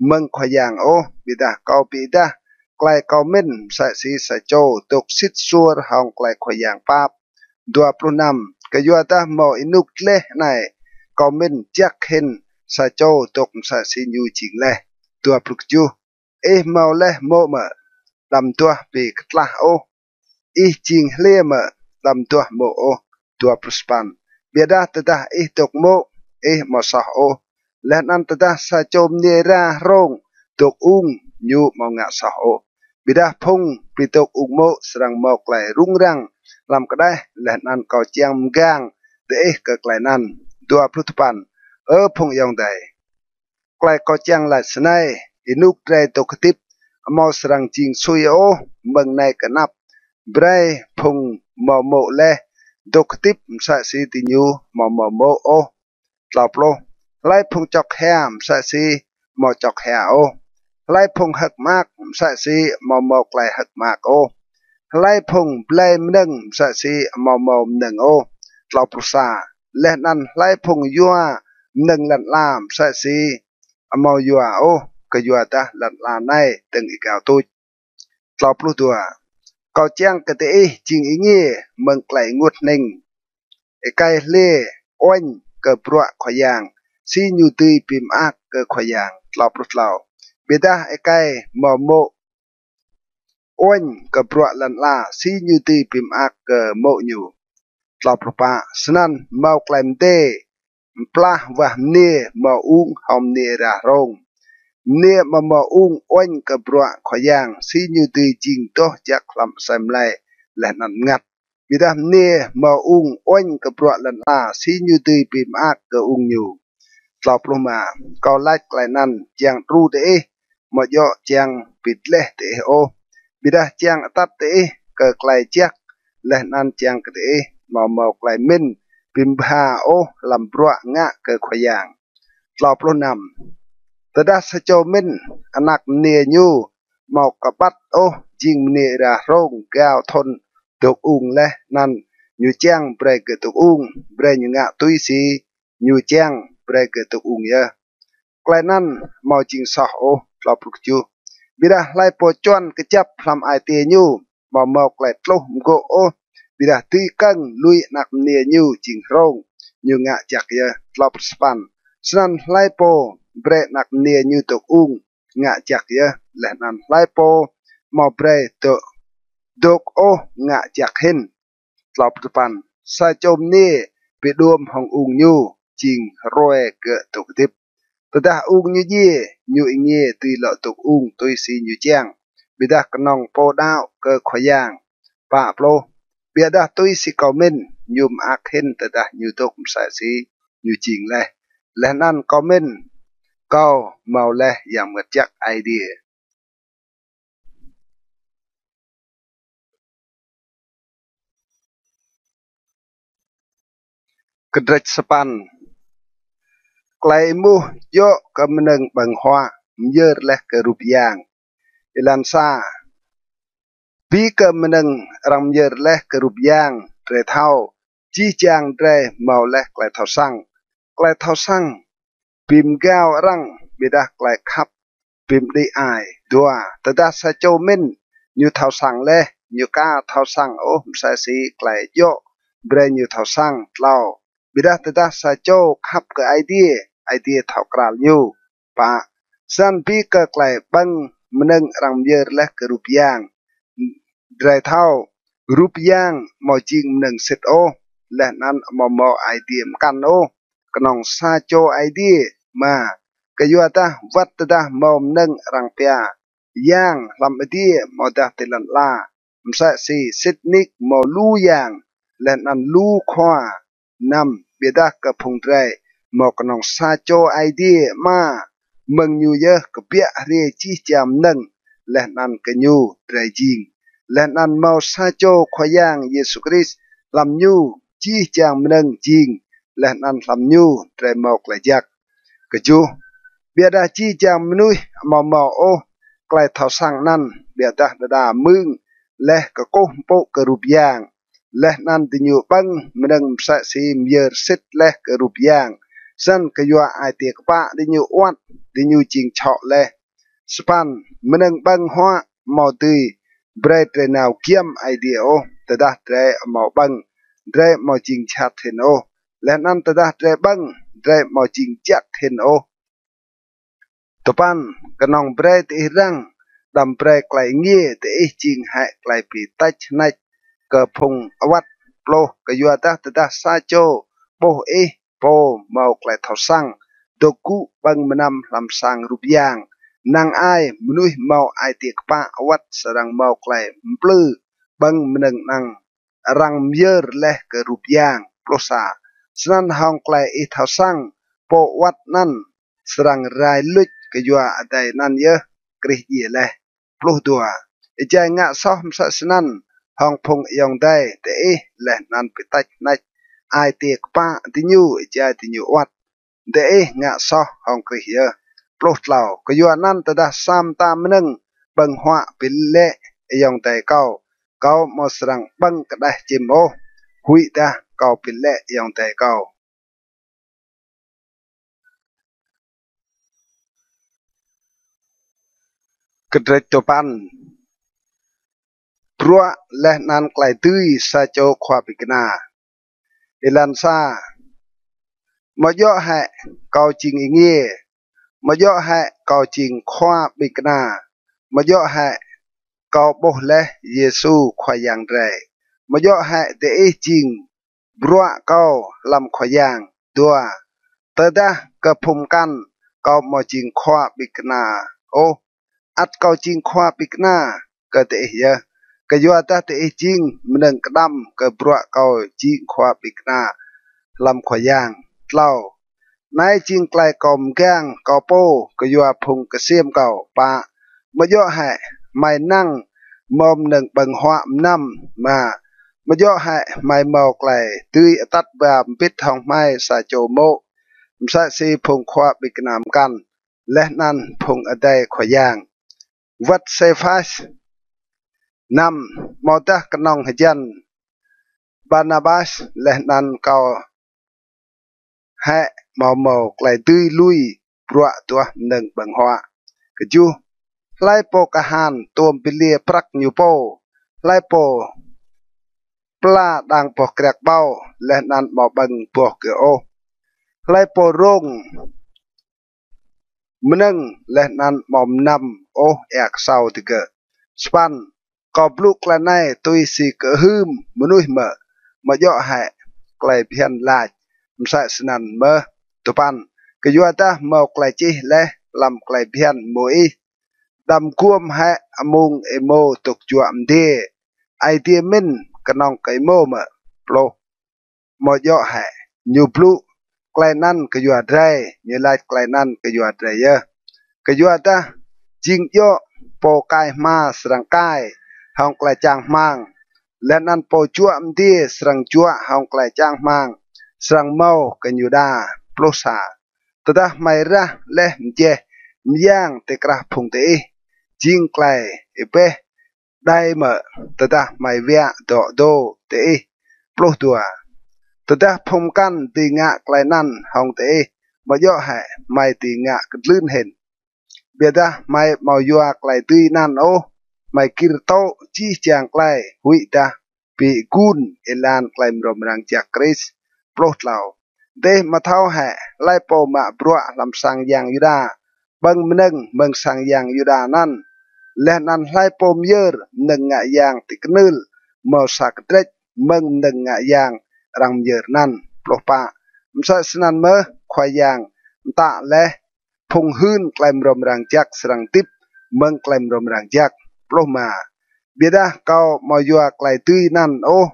mơ̆ng Khua Yang ôh, ƀiădah kâo bi êdah klei kâo mĭn msĕ si sa čô dôk sĭt suôr hŏng klei Khua Yang pap. Dua pluh năm. Kyuadah mâo ênuk dleh anei kâo mĭn jăk hĭn sa čô dôk msĕ si ñu jing leh. Dua pluh kjuh. Ih mâo leh mô̆ mơ̆? Đăm duah bi ktlah ôh. Ih jing hliê mơ̆? Đăm duah mô̆ ôh. Dua pluh sa păn. Ƀiădah tơdah ih dôk mô̆, ih amâo soh ôh. Leh anăn tơdah sa čô mniê êra hrông dôk ung, ñu amâo ngă soh ôh. Ƀiădah phung bi dôk ung mô̆ srăng mâo klei rŭng răng hlăm kđeh, leh anăn kâo čiăng mgang diih kơ klei anăn. Dua pluh dua păn. Ơ phung ayŏng adei, klei kâo čiăng lač snei: Ênuk drei dôk hdĭp amâo srăng jing sui ôh mơ̆ng anei kơ anăp. Brei phung mâo mô̆ leh dôk hdĭp msĕ si diñu amâo mâo mô̆ ôh. Tlâo pluh. Hlei phung čŏk hia msĕ si amâo čŏk hia ôh. Hlei phung hơ̆k mơak msĕ si amâo mâo klei hơ̆k mơak ôh. Hlei phung blei mnơ̆ng msĕ si amâo mâo mnơ̆ng ôh. Tlâo pluh sa. Leh anăn hlei phung yua mnơ̆ng lăn ala msĕ si amâo yua ôh, kyuadah lăn ala anei dơ̆ng êgao tuč. Tlâo pluh dua. Kâo čiăng kơ diih jing êngiê mơ̆ng klei ênguôt hnĭng. Êkei hliê uêñ kơ bruă Khua Yang, si ñu dưi bi mơak kơ Khua Yang. Tlâo pluh tlâo. Ƀiădah êkei mâo mô̆ uêñ kơ bruă lăn ala, si ñu dưi bi mơak kơ mô̆ ñu. Tlâo pluh pă. Snăn mâo klei mdê mplah wah mniê mâo ung hŏng mniê êra hrông. Mniê amâo mâo ung uêñ kơ bruă Khua Yang, si ñu dưi jing doh jăk hlăm asei mlei leh anăn mngăt. Ƀiădah mniê mâo ung uêñ kơ bruă lăn ala, si ñu dưi bi mơak kơ ung ñu. Tlâo pluh êma. Kâo lač klei anăn čiăng đru diih, amâo djŏ čiăng bi dleh diih ôh, ƀiădah čiăng atăt diih kơ klei jăk, leh anăn čiăng kơ diih amâo mâo klei mĭn bi mbha ôh hlăm bruă ngă kơ Khua Yang. Tlâo pluh năm. Tơdah sa čô mĭn anak mniê ñu amâo kƀăt ôh jing mniê êra hrông êgao thŭn dôk ung leh anăn ñu čiăng brei gơ̆ dôk ung, brei ñu ngă tui si ñu čiăng brei gơ̆ dôk ung yơh. Klei anăn amâo jing soh ôh. Tlâo pluh kjuh. Ƀiădah hlei pô čuăn kjăp hlăm ai tiê ñu amâo mâo klei tluh mgô̆ ôh, ƀiădah dưi kơ̆ng lui anak mniê ñu jing hrông, ñu ngă jăk yơh. Tlâo pluh sa păn. Snăn hlei pô brei anak mniê ñu dôk ung ngă jăk yơh, leh anăn hlei pô amâo brei dôk, dôk ôh ngă jăk hĭn. Tlâo pluh dua păn. Sa čô mniê bi đuôm hŏng ung ñu jing hruê gơ̆ dôk hdĭp. Tơdah ung ñu djiê, ñu êngiê dưi lŏ dôk ung tui si ñu čiăng, ƀiădah knŏng pô đăo kơ Khua Yang. Pă pluh. Ƀiădah tui si kâo mĭn, ñu mơak hĭn tơdah ñu dôk msĕ si ñu jing leh. Leh anăn kâo mĭn kâo mâo leh Yang Mngăt Jăk Aê Diê. Kdrêč sa păn. Klei êmuh djŏ kơ mnơ̆ng ƀơ̆ng huă myơr leh kơ rup yang. Êlan sa. Bi kơ mnơ̆ng arăng myơr leh kơ rup yang, drei thâo, jih jang drei mâo leh klei thâo săng. Klei thâo săng bi mgao arăng, ƀiădah klei khăp bi mđĭ ai. Dua, tơdah sa čô mĭn ñu thâo săng leh, ñu ka thâo săng ôh msĕ si klei djŏ brei ñu thâo săng. Tlâo, ƀiădah tơdah sa čô khăp kơ Aê Diê, Aê Diê thâo kral ñu. Pă, snăn bi kơ klei ƀơ̆ng mnơ̆ng arăng myơr leh kơ rup yang, drei thâo, rup yang amâo jing mnơ̆ng sĭt ôh, leh anăn amâo mâo Aê Diê mkăn ôh, knŏng sa čô Aê Diê. Êma, kyuadah wăt tơdah mâo mnơ̆ng arăng pia yang hlăm adiê amâodah ti lăn ala, msĕ si sĭt nik mâo lu yang, leh anăn lu khua. Năm, ƀiădah kơ phung drei mâo knŏng sa čô Aê Diê Ama, mơ̆ng ñu yơh kbiă hriê jih jang mnơ̆ng, leh anăn kơ ñu drei jing. Leh anăn mâo sa čô Khua Yang Yêsu Krist, hlăm ñu jih jang mnơ̆ng jing, leh anăn hlăm ñu drei mâo klei jăk. Kjuh, ƀiădah jih jang mnuih amâo mâo ôh klei thâo săng anăn, ƀiădah đa đa mưng leh kkuh mpŭ kơ rup yang, leh anăn diñu ƀơ̆ng mnơ̆ng msĕ si myơr sĭt leh kơ rup yang, snăn kyua ai tiê kpă diñu awăt, diñu jing čhŏ leh. Sa păn, mnơ̆ng ƀơ̆ng huă amâo dưi brei drei nao giăm Aê Diê ôh. Tơdah drei amâo ƀơ̆ng, drei amâo jing jhat hĭn ôh. Leh anăn tơdah drei ƀơ̆ng, drei amâo jing jăk hĭn ôh. Dua păn, knŏng brei diih răng, đăm brei klei êngiê diih jing hĕ klei bi têč hnêč kơ phung awăt. Pluh, kyuadah tơdah sa čô ƀuh ih pô mâo klei thâo săng dôk gŭ ƀơ̆ng mnăm hlăm sang rup yang, năng ai mnuih mâo ai tiê kpă awăt srăng mâo klei mplư ƀơ̆ng mnơ̆ng năng arăng myơr leh kơ rup yang. Pluh sa, snăn hŏng klei ih thâo săng pô awăt anăn srăng rai luč kyua adei anăn yơh Krist djiê leh. Pluh dua, êjai ngă soh msĕ snăn hŏng phung ayŏng adei diih leh anăn bi têč hnêč ai tiê kpă diñu êjai diñu awăt, diih ngă soh hŏng Krist yơh. Pluh tlâo, kyuanăn tơdah sa mta mnơ̆ng ƀơ̆ng huă bi lĕ ayŏng adei kâo, kâo amâo srăng ƀơ̆ng kđeh čĭm ôh, huĭdah kâo bi lĕ ayŏng adei kâo. Kdrêč dua păn. Bruă leh anăn klei dưi sa čô khua ƀĭng kna. Êlan sa. Amâo djŏ hĕ kâo jing êngiê? Amâo djŏ hĕ kâo jing khua ƀĭng kna? Amâo djŏ hĕ kâo ƀuh leh Yêsu Khua Yang drei? Amâo djŏ hĕ diih jing bruă kâo hlăm Khua Yang? Dua, tơdah kơ phung mkăn kâo amâo jing khua ƀĭng kna ôh, ăt kâo jing khua ƀĭng kna kơ diih yơh, kyuadah diih jing mnơ̆ng kđăm kơ bruă kâo jing khua ƀĭng kna hlăm Khua Yang. Tlâo, anei jing klei kâo mgang kâo pô kyua phung ksiêm kâo. Pă, amâo djŏ hĕ hmei năng mâo mnơ̆ng ƀơ̆ng huă mnăm? Êma, amâo djŏ hĕ hmei mâo klei dưi atăt ba mbĭt hŏng hmei sa čô mô̆, msĕ si phung khua ƀĭng kna mkăn leh anăn phung adei Khua Yang? Wăt Sêphas. Năm, amâodah knŏng hjăn Barnabas leh anăn kâo hĕ amâo mâo klei dưi lui bruă duah mnơ̆ng ƀơ̆ng huă? Kjuh, hlei pô kahan tuôm bi liê prăk ñu pô? Hlei pô pla đang boh kriăk ƀâo leh anăn amâo ƀơ̆ng boh gơ̆ ôh? Hlei pô rông mnơ̆ng leh anăn amâo mnăm ôh êa ksâo digơ̆? Sa păn, kâo blŭ klei anei tui si kơhưm mnuih mơ̆? Amâo djŏ hĕ klei bhiăn lač msĕ snăn mơh? Dua păn, kyuadah mâo klei čih leh hlăm klei bhiăn Môis: Đăm guôm hĕ amung êmô dôk juă mdiê. Aê Diê mĭn knŏng kơ êmô mơ̆? Pluh, amâo djŏ hĕ ñu blŭ klei anăn kyua drei? Ñu lač klei anăn kyua drei yơh. Kyuadah jing djŏ pô kai hma srăng kai hŏng klei čang hmăng, leh anăn pô juă mdiê srăng juă hŏng klei čang hmăng srăng mâo kơ ñu đa. Pluh sa, Tơdah hmei rah leh mjeh myang ti krah phung diih, jing klei êbeh đei mơ̆ tơdah hmei wiă dŏ dô diih? Pluh dua. Tơdah phung mkăn dưi ngă klei anăn hŏng diih, amâo djŏ hĕ hmei dưi ngă kdlưn hĭn? Ƀiădah hmei amâo yua klei dưi anăn ôh, hmei gĭr tŭ jih jang klei, huĭdah bi êgun êlan klei mrâo mrang jăk Krist. Pluh tlâo. Diih amâo thâo hĕ hlei pô mă bruă hlăm sang yang Yuđa ƀơ̆ng mnơ̆ng mơ̆ng sang yang Yuđa anăn, leh anăn hlei pô myơr mnơ̆ng ngă yang ti knưl mâo sa kdrêč mơ̆ng mnơ̆ng ngă yang arăng myơr anăn? Pluh pă. Msĕ snăn mơh Khua Yang mtă leh, phung hưn klei mrâo mrang jăk srăng hdĭp mơ̆ng klei mrâo mrang jăk. Pluh êma. Ƀiădah kâo amâo yua klei dưi anăn ôh.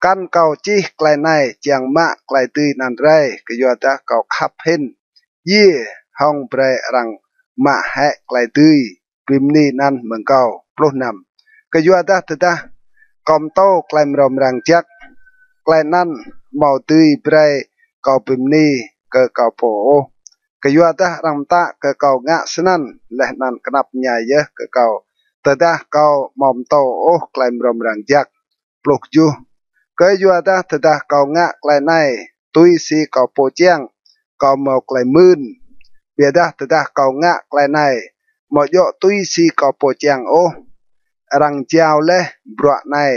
Kăn kâo čih klei anei čiăng mă klei dưi anăn rei, kyuadah kâo khăp hĭn djiê hŏng brei arăng mă hĕ klei dưi bi mni anăn mơ̆ng kâo. Pluh năm. Kyuadah tơdah kâo mtô klei mrâo mrang jăk, klei anăn amâo dưi brei kâo bi mni kơ kâo pô ôh, kyuadah arăng mtă kơ kâo ngă snăn, leh anăn knap mñai yơh kơ kâo tơdah kâo amâo mtô ôh klei mrâo mrang jăk. Pluh kjuh. Kyuadah tơdah kâo ngă klei anei tui si kâo pô čiăng, kâo mâo klei mưn. Ƀiădah tơdah kâo ngă klei anei amâo djŏ tui si kâo pô čiăng ôh, arăng jao leh bruă anei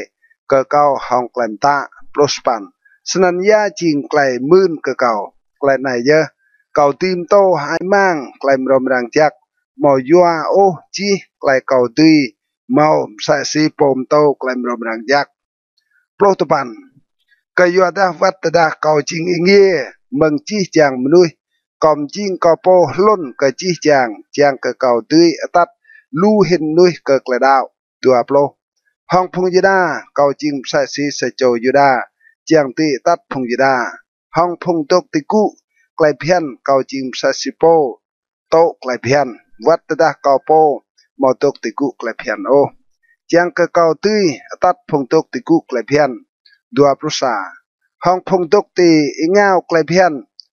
kơ kâo hŏng klei mtă. Pluh sa păn. Snăn ya jing klei mưn kơ kâo? Klei anei yơh, kâo dưi mtô hơăi mang klei mrâo mrang jăk, amâo yua ôh jih klei kâo dưi mâo msĕ si pô mtô klei mrâo mrang jăk. Pluh dua păn. Kyuadah wăt tơdah kâo jing êngiê mơ̆ng jih jang mnuih, kâo mjing kâo pô hlŭn kơ jih jang, čiăng kơ kâo dưi atăt lu hĭn mnuih kơ klei đăo. Dua pluh. Hŏng phung Yuđa kâo jing msĕ si sa čô Yuđa, čiăng dưi atăt phung Yuđa. Hŏng phung dôk ti gŭ klei bhiăn kâo jing msĕ si pô tŭ klei bhiăn, wăt tơdah kâo pô amâo dôk ti gŭ klei bhiăn ôh, čiăng kơ kâo dưi atăt phung dôk ti gŭ klei bhiăn. Dua pluh sa. Hŏng phung dôk ti êngao klei bhiăn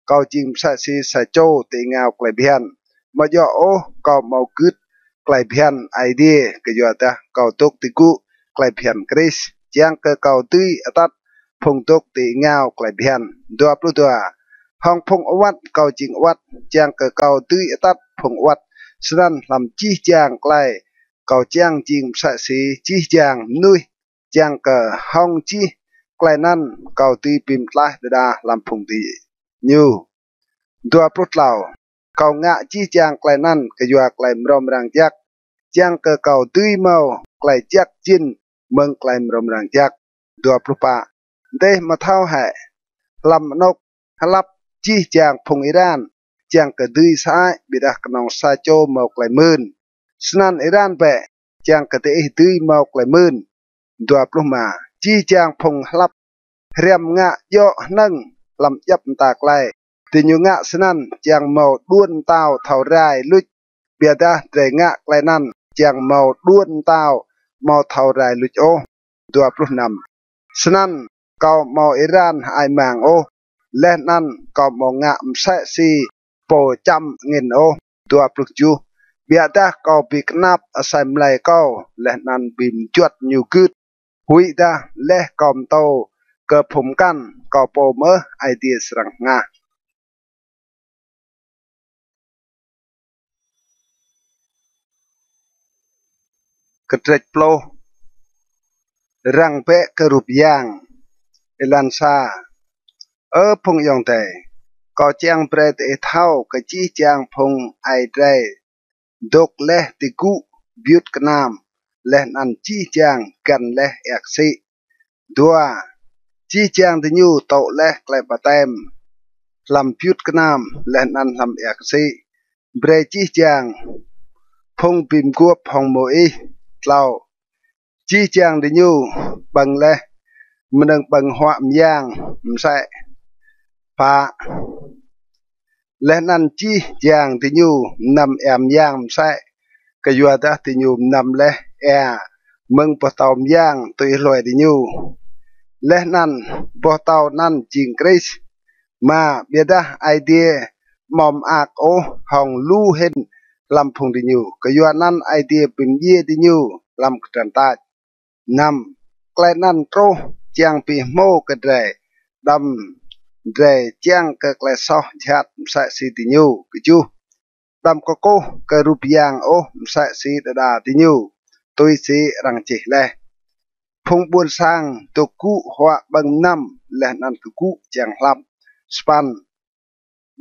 kâo jing msĕ si sa čô ti êngao klei bhiăn, amâo djŏ ôh kâo amâo gưt klei bhiăn Aê Diê, kyuadah kâo dôk ti gŭ klei bhiăn Krist, čiăng kơ kâo dưi atăt phung dôk ti êngao klei bhiăn. Dua pluh dua. Hŏng phung awăt kâo jing awăt, čiăng kơ kâo dưi atăt phung awăt. Snăn hlăm jih jang klei kâo čiăng jing msĕ si jih jang mnuih, čiăng kơ hŏng jih klei anăn kâo dưi bi mtlaih đa đa hlăm phung diñu. Dua pluh tlâo. Kâo ngă jih jang klei anăn kyua klei mrâo mrang jăk, čiăng kơ kâo dưi mâo klei jăk jĭn mơ̆ng klei mrâo mrang jăk. Dua pluh pă. Diih amâo thâo hĕ hlăm anôk hlăp jih jang phung êran čiăng kơ dưi sơăi, ƀiădah knŏng sa čô mâo klei mưn? Snăn êran bĕ, čiăng kơ diih dưi mâo klei mưn. Dua pluh êma. Jih jang phung hlăp hriăm ngă djŏ hnơ̆ng hlăm djăp mta klei diñu ngă snăn, čiăng mâo đuôn mtao thâo rai luč. Ƀiădah drei ngă klei anăn čiăng mâo đuôn mtao amâo thâo rai luč ôh. Dua pluh năm. Snăn kâo amâo êran hơăi mang ôh, leh anăn kâo amâo ngă msĕ si pô čăm angĭn ôh. Dua pluh kjuh. Ƀiădah kâo bi knap asei mlei kâo, leh anăn bi mjuăt ñu gưt, huĭdah leh kâo mtô kơ phung mkăn, kâo pô mơh Aê Diê srăng hngah. Kdrêč pluh. Răng bĕ kơ rup yang. Êlan sa. Ơ phung ayŏng adei, kâo čiăng brei diih thâo kơ jih jang phung aê drei dôk leh ti gŭ biut knam, leh anăn jih jang găn leh êa ksĭ. Dua. Jih jang diñu tŭ leh klei ƀaptem hlăm biut knam leh anăn hlăm êa ksĭ, brei jih jang phung bi mguôp hŏng Môis. Tlâo. Jih jang diñu ƀơ̆ng leh mnơ̆ng ƀơ̆ng huă myang msĕ. Pă. Leh anăn jih jang diñu mnăm êa myang msĕ, kyuadah diñu mnăm leh êa mơ̆ng boh tâo myang tui hluê diñu, leh anăn boh tâo anăn jing Krist. Êma. Ƀiădah Aê Diê amâo mơak ôh hŏng lu hĭn hlăm phung diñu, kyuanăn Aê Diê bi mdjiê diñu hlăm kdrăn tač. Năm, klei anăn truh čiăng bi hmô kơ drei, đăm drei čiăng kơ klei soh jhat msĕ si diñu. Kjuh, đăm kkuh kơ rup yang ôh msĕ si đa đa diñu, tui si arăng čih leh: Phung ƀuôn sang dôk gŭ huă ƀơ̆ng mnăm leh anăn kgŭ čiăng hlăp. Sa păn,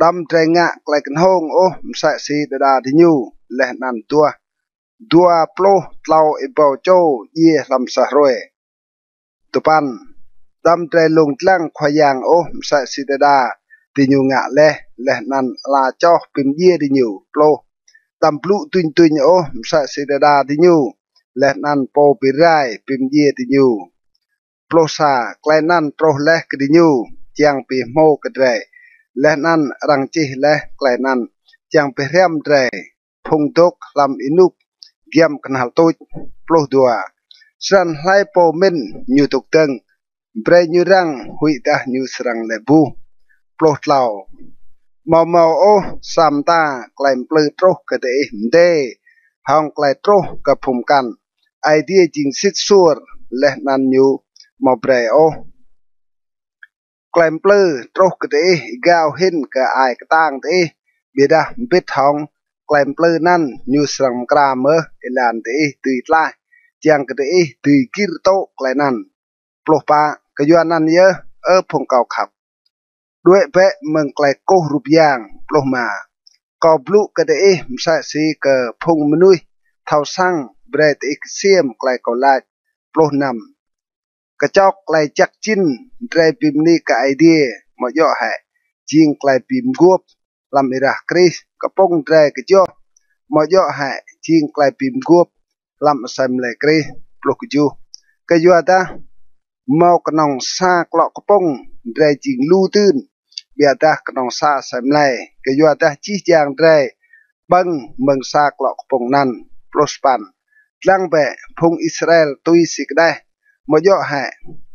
đăm drei ngă klei knhông ôh msĕ si đa đa diñu, leh anăn duah dua pluh tlâo êbâo čô djiê hlăm sa hruê. Dua păn, đăm drei lông dlăng Khua Yang ôh msĕ si đa đa diñu ngă leh, leh anăn ala čoh bi mdjiê diñu. Pluh, đăm blŭ dŭñ dŭñ ôh msĕ si đa đa diñu, leh anăn pô bi rai bi mdjiê diñu. Pluh sa, klei anăn truh leh kơ diñu čiăng bi hmô kơ drei, leh anăn arăng čih leh klei anăn čiăng bi hriăm drei, phung dôk hlăm ênuk giăm knhal tuč. Pluh dua, snăn hlei pô mĭn ñu dôk dơ̆ng, brei ñu răng huĭdah ñu srăng lĕ buh. Pluh tlâo, amâo mâo ôh sa mta klei mplư truh kơ diih mdê hŏng klei truh kơ phung mkăn. Aê Diê jing sĭt suôr, leh anăn ñu amâo brei ôh klei mplư truh kơ diih êgao hĭn kơ ai ktang diih, ƀiădah mbĭt hŏng klei mplư anăn ñu srăng mkra mơh êlan diih dưi tlaih, čiăng kơ diih dưi gĭr tŭ klei anăn. Pluh pă, kyuanăn yơh, Ơ phung kâo khăp, đuĕ bĕ mơ̆ng klei kkuh rup yang. Pluh êma, kâo blŭ kơ diih msĕ si kơ phung mnuih thâo săng, brei diih ksiêm klei kâo lač. Pluh năm, kčok klei jăk jĭn drei bi mni kơ Aê Diê, amâo djŏ hĕ jing klei bi mguôp hlăm êrah Krist? Kpŭng drei kjoh, amâo djŏ hĕ jing klei bi mguôp hlăm asei mlei Krist? Pluh kjuh, kyuadah mâo knŏng sa klŏ kpŭng, drei jing lu dưn, ƀiădah knŏng sa asei mlei, kyuadah jih jang drei ƀơ̆ng mơ̆ng sa klŏ kpŭng anăn. Pluh sa păn, dlăng bĕ phung Israel tui si kđeh, amâo djŏ hĕ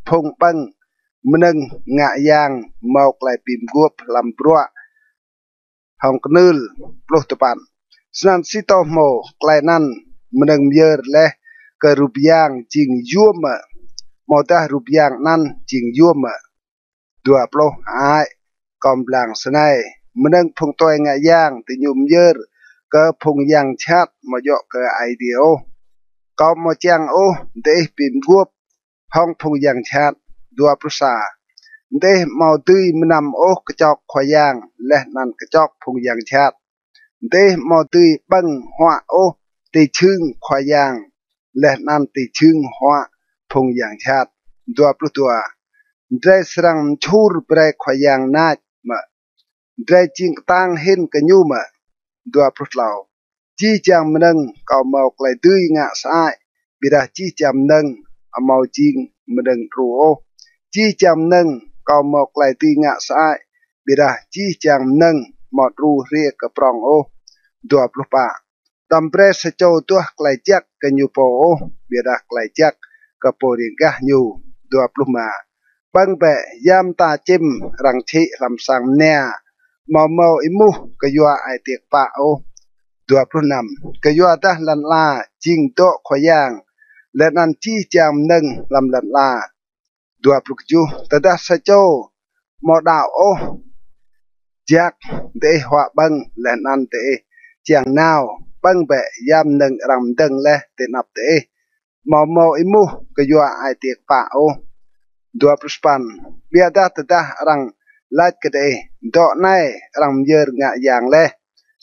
phung ƀơ̆ng mnơ̆ng ngă yang mâo klei bi mguôp hlăm bruă hŏng knưl? Pluh dua păn, snăn si tô hmô klei anăn mnơ̆ng myơr leh kơ rup yang jing yuôm mơ̆, amâodah rup yang anăn jing yuôm mơ̆? Dua pluh, hơăi, kâo mblang snei, mnơ̆ng phung tue ngă yang diñu myơr kơ phung yang jhat, amâo djŏ kơ Aê Diê ôh. Kâo amâo čiăng ôh diih bi mguôp hŏng phung yang jhat. Dua pluh sa, diih amâo dưi mnăm ôh kčok Khua Yang leh anăn kčok phung yang jhat. Diih amâo dưi ƀơ̆ng huă ôh ti jhưng Khua Yang leh anăn ti jhưng huă phung yang jhat. Dua pluh dua, drei srăng mčhur brei Khua Yang nač mơ̆? Drei jing ktang hĭn kơ ñu mơ̆? Dua pluh tlâo, jih jang mnơ̆ng kâo mâo klei dưi ngă sơăi, ƀiădah jih jang mnơ̆ng amâo jing mnơ̆ng đru ôh. Jih jang mnơ̆ng kâo mâo klei dưi ngă sơăi, ƀiădah jih jang mnơ̆ng amâo đru hriê kơ prŏng ôh. Dua pluh pă, đăm brei sa čô duah klei jăk kơ ñu pô ôh, ƀiădah klei jăk kơ pô riêng gah ñu. Dua pluh êma, ƀơ̆ng bĕ ya mta čĭm arăng čhĭ hlăm sang mnia, amâo mâo êmuh kyua ai tiê kpă ôh. Dua pluh năm, kyuadah lăn ala jing dŏ Khua Yang, leh anăn jih jang mnơ̆ng hlăm lăn ala. Dua pluh kjuh, tơdah sa čô amâo đăo ôh jak diih huă ƀơ̆ng leh anăn diih čiăng nao, ƀơ̆ng bĕ ya mnơ̆ng arăng mdơ̆ng leh ti anăp diih, amâo mâo êmuh kyua ai tiê kpă ôh. Dua pluh sa păn, ƀiădah tơdah arăng lač kơ diih, dŏ anei arăng myơr ngă yang leh,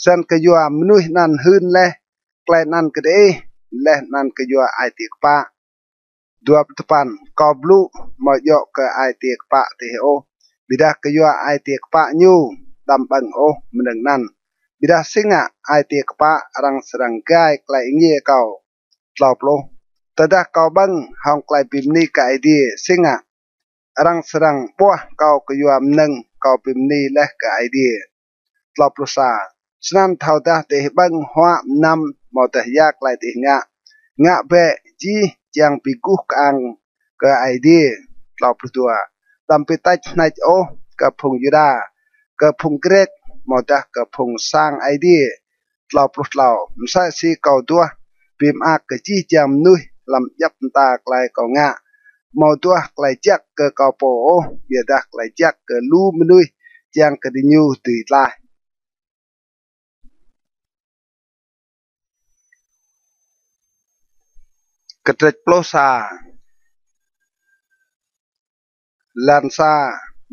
snăn kyua mnuih anăn hưn leh klei anăn kơ diih, leh anăn kyua ai tiê kpă. Dua pluh dua păn, kâo blŭ amâo djŏ kơ ai tiê kpă diih ôh, ƀiădah kyua ai tiê kpă ñu, đăm ƀơ̆ng ôh mnơ̆ng anăn. Ƀiădah si ngă ai tiê kpă arăng srăng gai klei êngiê kâo? Tlâo pluh, tơdah kâo ƀơ̆ng hŏng klei bi mni kơ Aê Diê, si ngă arăng srăng ƀuah kâo kyua mnơ̆ng kâo bi mni leh kơ Aê Diê? Tlâo pluh sa, snăn thâodah diih ƀơ̆ng huă mnăm amâodah ya klei diih ngă, ngă bĕ jih čiăng bi guh kơang kơ Aê Diê. Tlâo pluh dua, đăm bi têč hnêč ôh kơ phung Yuđa, kơ phung Grĕk, amâodah kơ Phung Sang Aê Diê. Tlâo pluh tlâo. Msĕ si kâo duah bi mơak kơ jih jang mnuih hlăm djăp mta klei kâo ngă, amâo duah klei jăk kơ kâo pô ôh, ƀiădah klei jăk kơ lu mnuih, čiăng kơ diñu dưi tlaih. Kdrêč pluh sa. Êlan sa.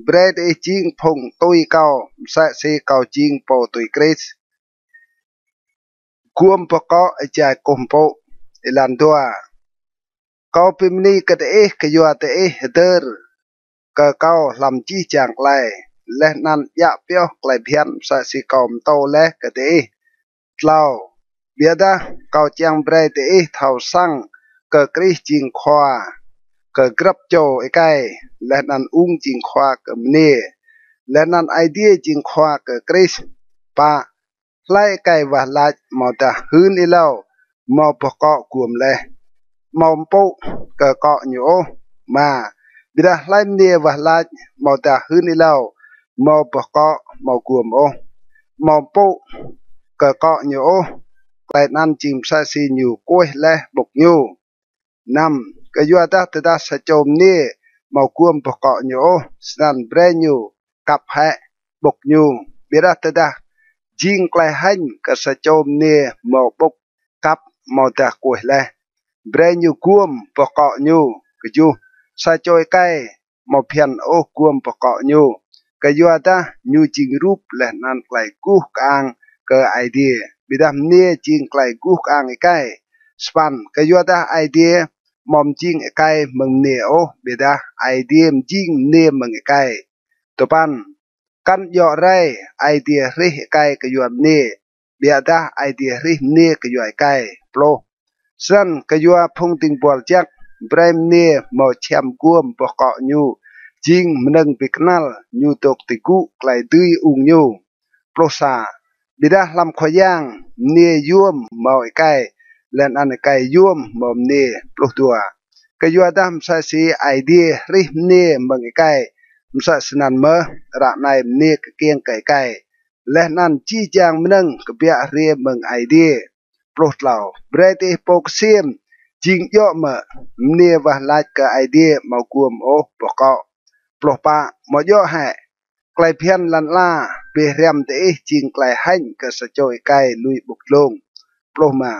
Brei diih jing phung tui kâo, msĕ si kâo jing pô tui Krist, guôm boh kŏ êjai kkuh mpŭ. Êlan dua. Kâo bi mni kơ diih kyua diih hdơr kơ kâo hlăm jih jang klei, leh anăn djă pioh klei bhiăn msĕ si kâo mtô leh kơ diih. Tlâo. Ƀiădah kâo čiăng brei diih thâo săng kơ Krist jing khua kơ grăp čô êkei, leh anăn ung jing khua kơ mniê, leh anăn Aê Diê jing khua kơ Krist. Pă. Hlei êkei wah lač amâodah hưn êlâo mâo boh kŏ guôm leh, amâo mpŭ kơ kŏ ñu ôh. Êma. Ƀiădah hlei mniê wah lač amâodah hưn êlâo mâo boh kŏ amâo guôm ôh, amâo mpŭ kơ kŏ ñu ôh, klei anăn jing msĕ si ñu kuêh leh ƀŭk ñu. Năm. Kyuadah tơdah sa čô mniê amâo guôm boh kŏ ñu ôh, snăn brei ñu kăp hĕ ƀŭk ñu. Ƀiădah tơdah jing klei hêñ kơ sa čô mniê mâo ƀŭk kăp amâodah kuêh leh, brei ñu guôm boh kŏ ñu. Kjuh. Sa čô êkei amâo bhiăn ôh guôm boh kŏ ñu, kyuadah ñu jing rup leh anăn klei guh kơang kơ Aê Diê, ƀiădah mniê jing klei guh kơang êkei. Sa păn. Kyuadah Aê Diê amâo mjing êkei mơ̆ng mniê ôh, ƀiădah Aê Diê mjing mniê mơ̆ng êkei. Dua păn. Kăn djŏ rei Aê Diê hrih êkei kyua mniê, ƀiădah Aê Diê hrih mniê kyua êkei. Pluh. Snăn kyua phung dĭng buăl jăk, brei mniê mâo čhiăm guôm boh kŏ ñu jing mnơ̆ng bi knăl ñu dôk ti gŭ klei dưi ung ñu. Pluh sa. Ƀiădah hlăm Khua Yang, mniê yuôm mâo êkei, leh anăn êkei yuôm mâo mniê. Pluh dua. Kyuadah msĕ si Aê Diê hrih mniê mơ̆ng êkei, msĕ snăn mơh ară anei mniê kkiêng kơ êkei, leh anăn jih jang mnơ̆ng kbiă hriê mơ̆ng Aê Diê. Pluh tlâo. Brei diih pô ksiêm jing djŏ mơ̆, mniê wah lač kơ Aê Diê amâo guôm ôh boh kŏ. Pluh pă. Amâo djŏ hĕ klei bhiăn lăn ala bi hriăm diih jing klei hêñ kơ sa čô êkei lui ƀŭk dlông? Pluh êma.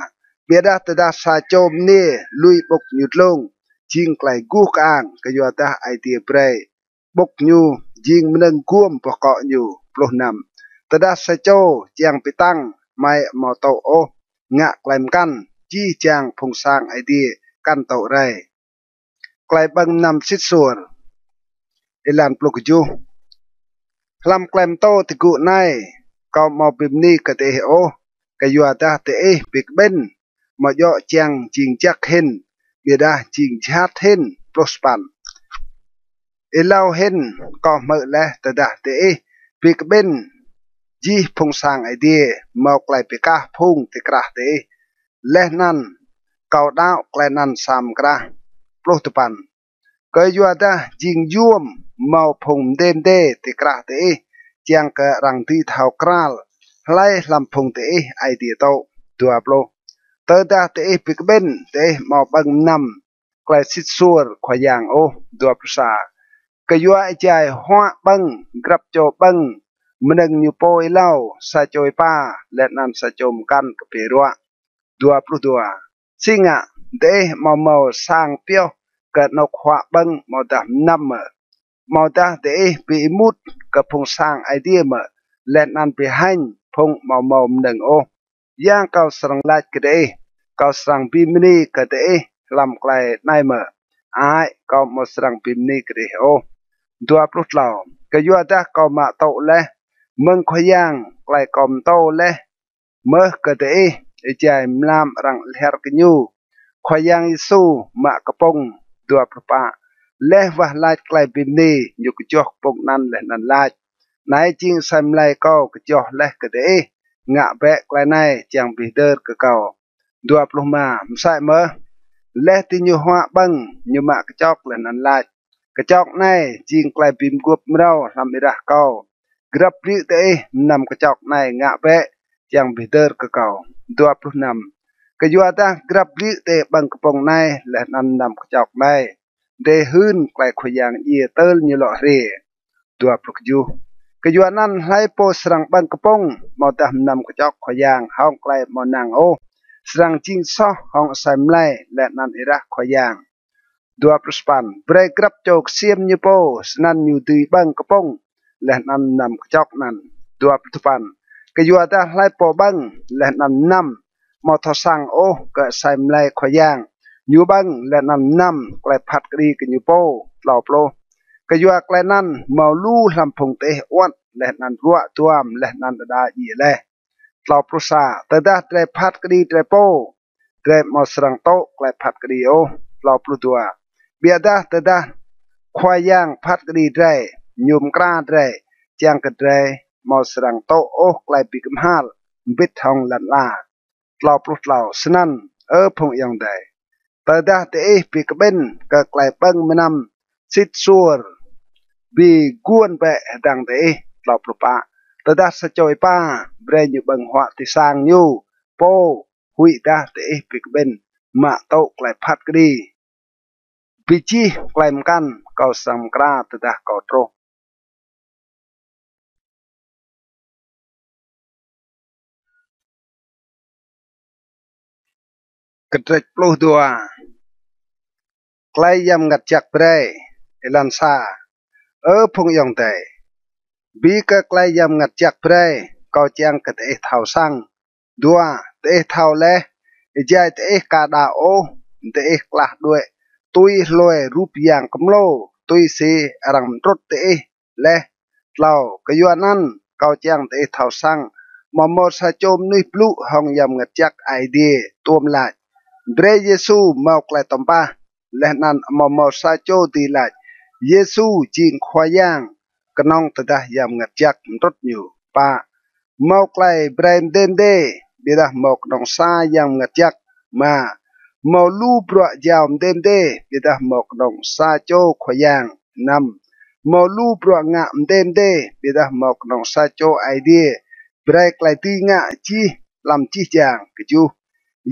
Ƀiădah tơdah sa čô mniê lui ƀŭk ñu dlông, jing klei guh kơang, kyuadah Aê Diê brei ƀŭk ñu jing mnơ̆ng guôm boh kŏ ñu. Pluh năm. Tơdah sa čô čiăng bi tăng, hmei amâo tŭ ôh ngă klei mkăn, jih jang Phung Sang Aê Diê kăn tŭ rei. Klei ƀơ̆ng mnăm sĭt suôr. Êlan pluh kjuh. Hlăm klei mtô ti gŭ anei, kâo amâo bi mni kơ diih ôh, kyuadah diih bi kƀĭn, amâo djŏ čiăng jing jăk hĭn, ƀiădah jing jhat hĭn. Pluh sa păn. Êlâo hĭn kâo hmư̆ leh tơdah diih bi kƀĭn jih Phung Sang Aê Diê mâo klei bi kah phung ti krah diih, leh anăn kâo đăo klei anăn sa mkrah. Pluh dua păn. Kyuadah jing yuôm mâo phung mdê mdê ti krah diih, čiăng kơ arăng dưi thâo kral hlei hlăm phung diih Aê Diê tŭ. Dua pluh. Tơdah diih bi kƀĭn, diih amâo ƀơ̆ng mnăm klei sĭt suôr Khua Yang ôh. Dua pluh sa. Kyua êjai huă ƀơ̆ng, grăp čô ƀơ̆ng mnơ̆ng ñu pô êlâo, sa čô êpa, leh anăn sa čô mkăn kpiê ruă. Dua pluh dua. Si ngă, diih amâo mâo sang pioh kơ anôk huă ƀơ̆ng amâodah mnăm mơ̆? Amâodah diih bi êmut kơ Phung Sang Aê Diê mơ̆, leh anăn bi hêñ phung amâo mâo mnơ̆ng ôh? Ya kâo srăng lač kơ diih, kâo srăng bi mni kơ diih hlăm klei anei mơ̆? Hơăi, kâo amâo srăng bi mni kơ diih ôh. Dua pluh tlâo. Kyuadah kâo mă tŭ leh mơ̆ng Khua Yang klei kâo mtô leh mơh kơ diih, êjai mlam arăng lhiăr kơ ñu, Khua Yang Yêsu mă kpŭng. Dua pluh pă. Leh wah lač klei bi mni, ñu kjoh kpŭng anăn leh anăn lač: Anei jing asei mlei kâo kjoh leh kơ diih, ngă bĕ klei anei čiăng bi hdơr kơ kâo. Dua pluh êma. Msĕ mơh, leh diñu huă ƀơ̆ng, ñu mă kčok leh anăn lač: Kčok anei jing klei bi mguôp mrâo hlăm êrah kâo. Grăp bliư̆ diih mnăm kčok anei ngă bĕ, čiăng bi hdơr kơ kâo. Dua pluh năm. Kyuadah grăp bliư̆ diih ƀơ̆ng kpŭng anei leh anăn mnăm kčok anei, diih hưn klei Khua Yang djiê tơl ñu lŏ hriê. Dua pluh kjuh. Kyuanăn hlei pô srăng ƀơ̆ng kpŭng amâodah mnăm kčok Khua Yang hŏng klei amâo năng ôh, srăng jing soh hŏng asei mlei leh anăn êrah Khua Yang. Dua pluh sa păn. Brei grăp čô ksiêm ñu pô, snăn ñu dưi ƀơ̆ng kpŭng leh anăn mnăm kčok anăn. Dua pluh dua păn. Kyuadah hlei pô ƀơ̆ng leh anăn mnăm amâo thâo săng ôh kơ asei mlei Khua Yang, ñu ƀơ̆ng leh anăn mnăm klei phat kđi kơ ñu pô. Tlâo pluh. Kyua klei anăn mâo lu hlăm phung diih awăt leh anăn ruă duam leh anăn đa djiê leh. Tlâo pluh sa. Tơdah drei phat kđi drei pô, drei amâo srăng tŭ klei phat kđi ôh. Tlâo pluh dua. Ƀiădah tơdah Khua Yang phat kđi drei, ñu mkra drei, čiăng kơ drei amâo srăng tŭ ôh klei bi kmhal mbĭt hŏng lăn ala. Tlâo pluh tlâo. Snăn, Ơ phung ayŏng adei, tơdah diih bi kƀĭn kơ klei ƀơ̆ng mnăm sĭt suôr, bi guôn bĕ hdơ̆ng diih. Tlâo pluh pă. Tơdah sa čô êpa, brei ñu ƀơ̆ng huă ti sang ñu pô, huĭdah diih bi kƀĭn mă tŭ klei phat kđi. Bi jih klei mkăn kâo srăng mkra tơdah kâo truh. Kdrêč pluh dua. Klei Yang Mngăt Jăk brei. Êlan sa. Ơ phung ayŏng adei, bi kơ klei Yang Mngăt Jăk brei, kâo čiăng kơ diih thâo săng. Dua. Diih thâo leh, êjai diih ka đăo ôh, diih klah đuĕ tui hlue rup yang kmlô, tui si arăng mtrŭt diih leh. Tlâo. Kyuanăn kâo čiăng diih thâo săng, amâo mâo sa čô mnuih blŭ hŏng Yang Mngăt Jăk Aê Diê tuôm lač: Brei Yêsu mâo klei tăm pah, leh anăn amâo mâo sa čô dưi lač Yêsu jing Khua Yang, knŏng tơdah Yang Mngăt Jăk mtrŭt ñu. Pă. Mâo klei brei mdê mdê, ƀiădah mâo knŏng sa Yang Mngăt Jăk. Êma. Mâo lu bruă jao mdê mdê, ƀiădah mâo knŏng sa čô Khua Yang. Năm. Mâo lu bruă ngă mdê mdê, ƀiădah mâo knŏng sa čô Aê Diê brei klei dưi ngă jih hlăm jih jang. Kjuh.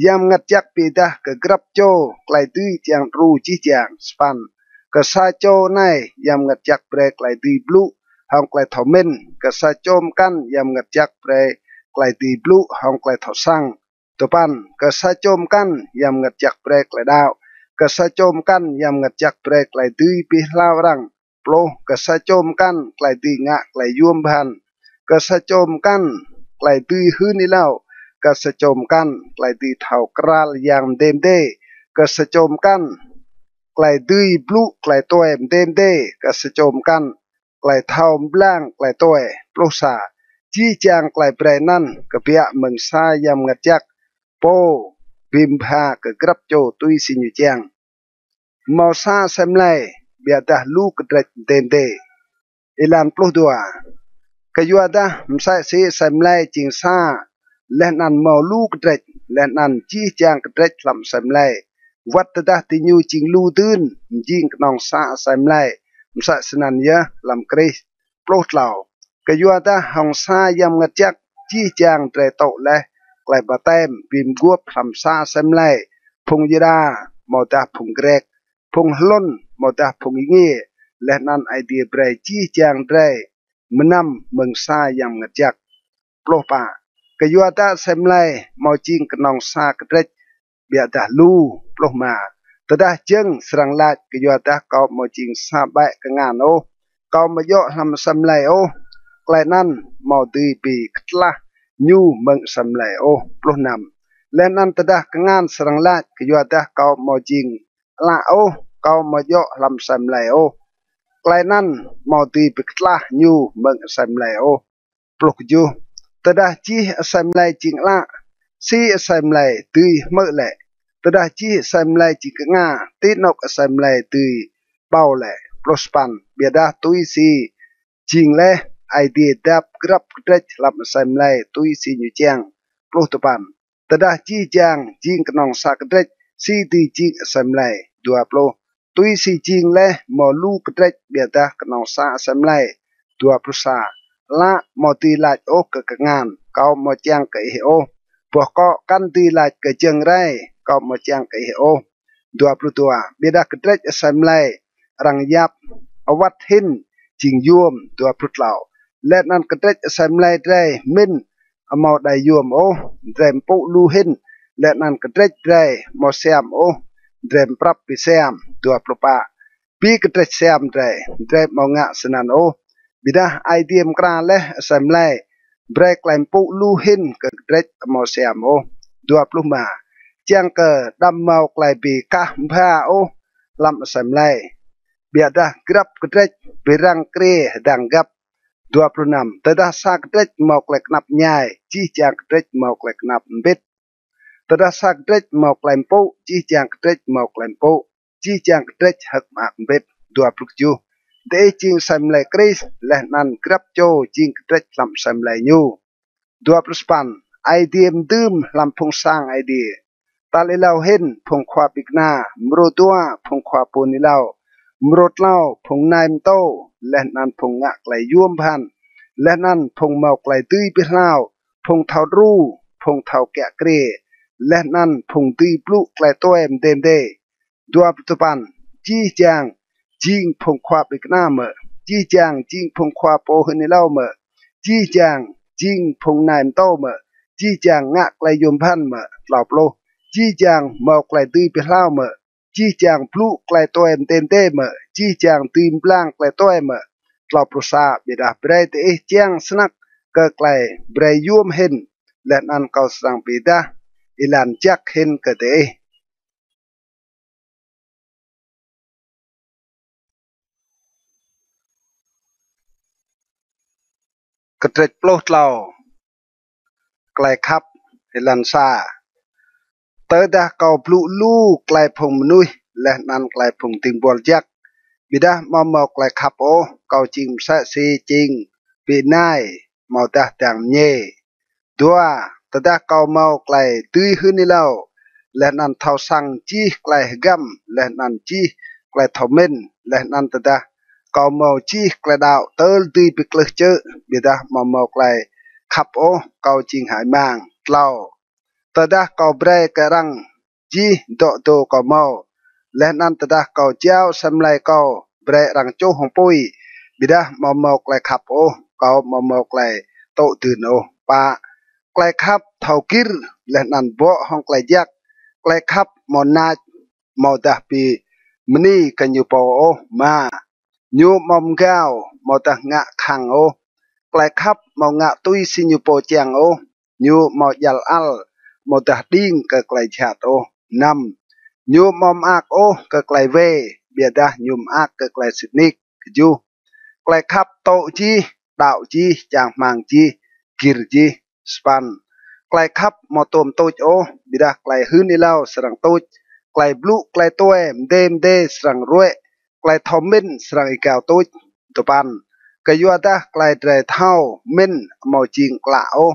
Yang Mngăt Jăk bi êdah kơ grăp čô klei dưi čiăng đru jih jang. Sa păn. Kơ sa čô anei Yang Mngăt Jăk brei klei dưi blŭ hŏng klei thâo mĭn, kơ sa čô mkăn Yang Mngăt Jăk brei klei dưi blŭ hŏng klei thâo săng. Dua păn. Kơ sa čô mkăn Yang Mngăt Jăk brei klei đăo, kơ sa čô mkăn Yang Mngăt Jăk brei klei dưi bi hlao arăng. Pluh. Kơ sa čô mkăn klei dưi ngă klei yuôm bhăn, kơ sa čô mkăn klei dưi hưn êlâo, kơ sa čô mkăn klei dưi thâo kral yang mdê mdê, kơ sa čô mkăn klei dưi blŭ klei tue mdê mdê, kơ sa čô mkăn klei thâo mblang klei tue. Pluh sa. Jih jang klei brei anăn kbiă mơ̆ng sa Yang Mngăt Jăk, pô bi mbha kơ grăp čô tui si ñu čiăng. Mâo sa asei mlei, ƀiădah lu kdrêč mdê mdê. Êlan pluh dua. Kyuadah msĕ si asei mlei jing sa, leh anăn mâo lu kdrêč, leh anăn jih jang kdrêč hlăm asei mlei, wăt tơdah diñu jing lu dưn, mjing knŏng sa asei mlei, msĕ snăn yơh hlăm Krist. Pluh tlâo. Kyuadah hŏng sa Yang Mngăt Jăk jih jang drei tŭ leh klei ƀaptem bi mguôp hlăm sa asei mlei, phung Yuđa amâodah phung Grĕk, phung hlŭn amâodah phung êngiê, leh anăn Aê Diê brei jih jang drei mnăm mơ̆ng sa Yang Mngăt Jăk. Pluh pă. Kyuadah asei mlei amâo jing knŏng sa kdrêč, ƀiădah lu. Pluh êma. Tơdah jơ̆ng srăng lač: Kyuadah kâo amâo jing sa ƀĕ kngan ôh, kâo amâo djŏ hlăm asei mlei ôh, klei anăn amâo dưi bi ktlah ñu mơ̆ng asei mlei ôh. Pluh năm. Leh anăn tơdah kngan srăng lač: Kyuadah kâo amâo jing ală ôh, kâo amâo djŏ hlăm asei mlei ôh, klei anăn amâo dưi bi ktlah ñu mơ̆ng asei mlei ôh. Pluh kjuh. Tơdah jih asei mlei jing ală, si asei mlei dưi hmư̆ lĕ? Tơdah jih asei mlei jing knga, ti anôk asei mlei dưi ƀâo lĕ? Pluh sa păn. Ƀiădah tui si jing leh, Aê Diê dăp grăp kdrêč hlăm asei mlei tui si ñu čiăng. Pluh dua păn. Tơdah jih jang jing knŏng sa kdrêč, si dưi jing asei mlei? Dua pluh. Tui si jing leh mâo lu kdrêč, ƀiădah knŏng sa asei mlei. Dua pluh sa. ală amâo dưi lač ôh kơ kngan, kâo amâo čiăng kơ ih ôh. Boh kŏ kăn dưi lač kơ jơ̆ng rei, kâo amâo čiăng kơ ih ôh. Dua pluh dua. Ƀiădah kdrêč asei mlei arăng yap awăt hĭn jing yuôm. Dua pluh tlâo. Leh anăn kdrêč asei mlei drei mĭn amâo đei yuôm ôh, drei mpŭ lu hĭn, leh anăn kdrêč drei amâo siam ôh, drei mprăp bi siam. Dua pluh pă. Bi kdrêč siam drei, drei amâo ngă snăn ôh. Ƀiădah Aê Diê mkra leh asei mlei brei klei mpŭ lu hĭn kơ kdrêč amâo siam ôh. Dua pluh êma. Čiăng kơ đăm mâo klei bi kah mbha ôh hlăm asei mlei, ƀiădah grăp kdrêč bi răng kriê hdơ̆ng găp. Dua pluh năm. Tơdah sa kdrêč mâo klei knap mñai, jih jang kdrêč mâo klei knap mbĭt. Tơdah sa kdrêč mâo klei mpŭ, jih jang kdrêč mâo klei mpŭ, jih jang kdrêč hơ̆k mơak mbĭt. Dua pluh kjuh. Diih jing asei mlei Krist, leh anăn grăp čô jing kdrêč hlăm asei mlei ñu. Dua pluh sa păn. Aê Diê mdưm hlăm Phung Sang Aê Diê. Tal êlâo hĭn, phung khua ƀĭng kna, mrô dua, phung khua pô hưn êlâo, mrô tlâo, phung nai mtô, leh anăn phung ngă klei yuôm bhăn, leh anăn phung mâo klei dưi bi hlao, phung thâo đru, phung thâo kiă kriê, leh anăn phung dưi blŭ klei tue mdê mdê. Dua pluh dua păn. Jih jang jing phung khua ƀĭng kna mơ̆? Jih jang jing phung khua pô hưn êlâo mơ̆? Jih jang jing phung nai mtô mơ̆? Jih jang ngă klei yuôm bhăn mơ̆? Tlâo pluh. Jih jang mâo klei dưi bi hlao mơ̆? Jih jang blŭ klei tue mdê mdê mơ̆? Jih jang dưi mblang klei tue mơ̆? Tlâo pluh sa. Ƀiădah brei diih čiăng snăk kơ klei brei yuôm hĭn, leh anăn kâo srăng bi êdah êlan jăk hĭn kơ diih. Kdrêč pluh tlâo. Klei khăp. Êlan sa. Tơdah kâo blŭ lu klei phung mnuih leh anăn klei phung dĭng buăl jăk, ƀiădah amâo mâo klei khăp ôh, kâo jing msĕ si čing bi nai amâodah dang mñê. Dua. Tơdah kâo mâo klei dưi hưn êlâo, leh anăn thâo săng jih klei hgăm, leh anăn jih klei thâo mĭn, leh anăn tơdah kâo mâo jih klei đăo tơl dưi bi klưh čư̆, ƀiădah amâo mâo klei khăp ôh, kâo jing hơăi mang. Tlâo. Tơdah kâo brei kơ arăng jih dŏ dô kâo mâo, leh anăn tơdah kâo jao asei mlei kâo brei arăng čuh hŏng pui, ƀiădah amâo mâo klei khăp ôh, kâo amâo mâo klei tŭ dưn ôh. Pă. Klei khăp thâo gĭr leh anăn bŏ hŏng klei jăk. Klei khăp amâo nač amâodah bi mni kơ ñu pô ôh. Êma. Ñu amâo mgao amâodah ngă khăng ôh. Klei khăp amâo ngă tui si ñu pô čiăng ôh. Ñu amâo djăl ăl amâodah đing kơ klei jhat ôh. Năm. Ñu amâo mơak ôh kơ klei wê, ƀiădah ñu mơak kơ klei sĭt nik. Kjuh. Klei khăp tŭ jih, đăo jih, čang hmăng jih, gĭr jih. Sa păn. Klei khăp amâo tuôm tuč ôh, ƀiădah klei hưn êlâo srăng tuč. Klei blŭ klei tue mdê mdê srăng ruê̆, klei thâo mĭn srăng êgao tuč. Dua păn. Kyuadah klei drei thâo mĭn amâo jing klă ôh,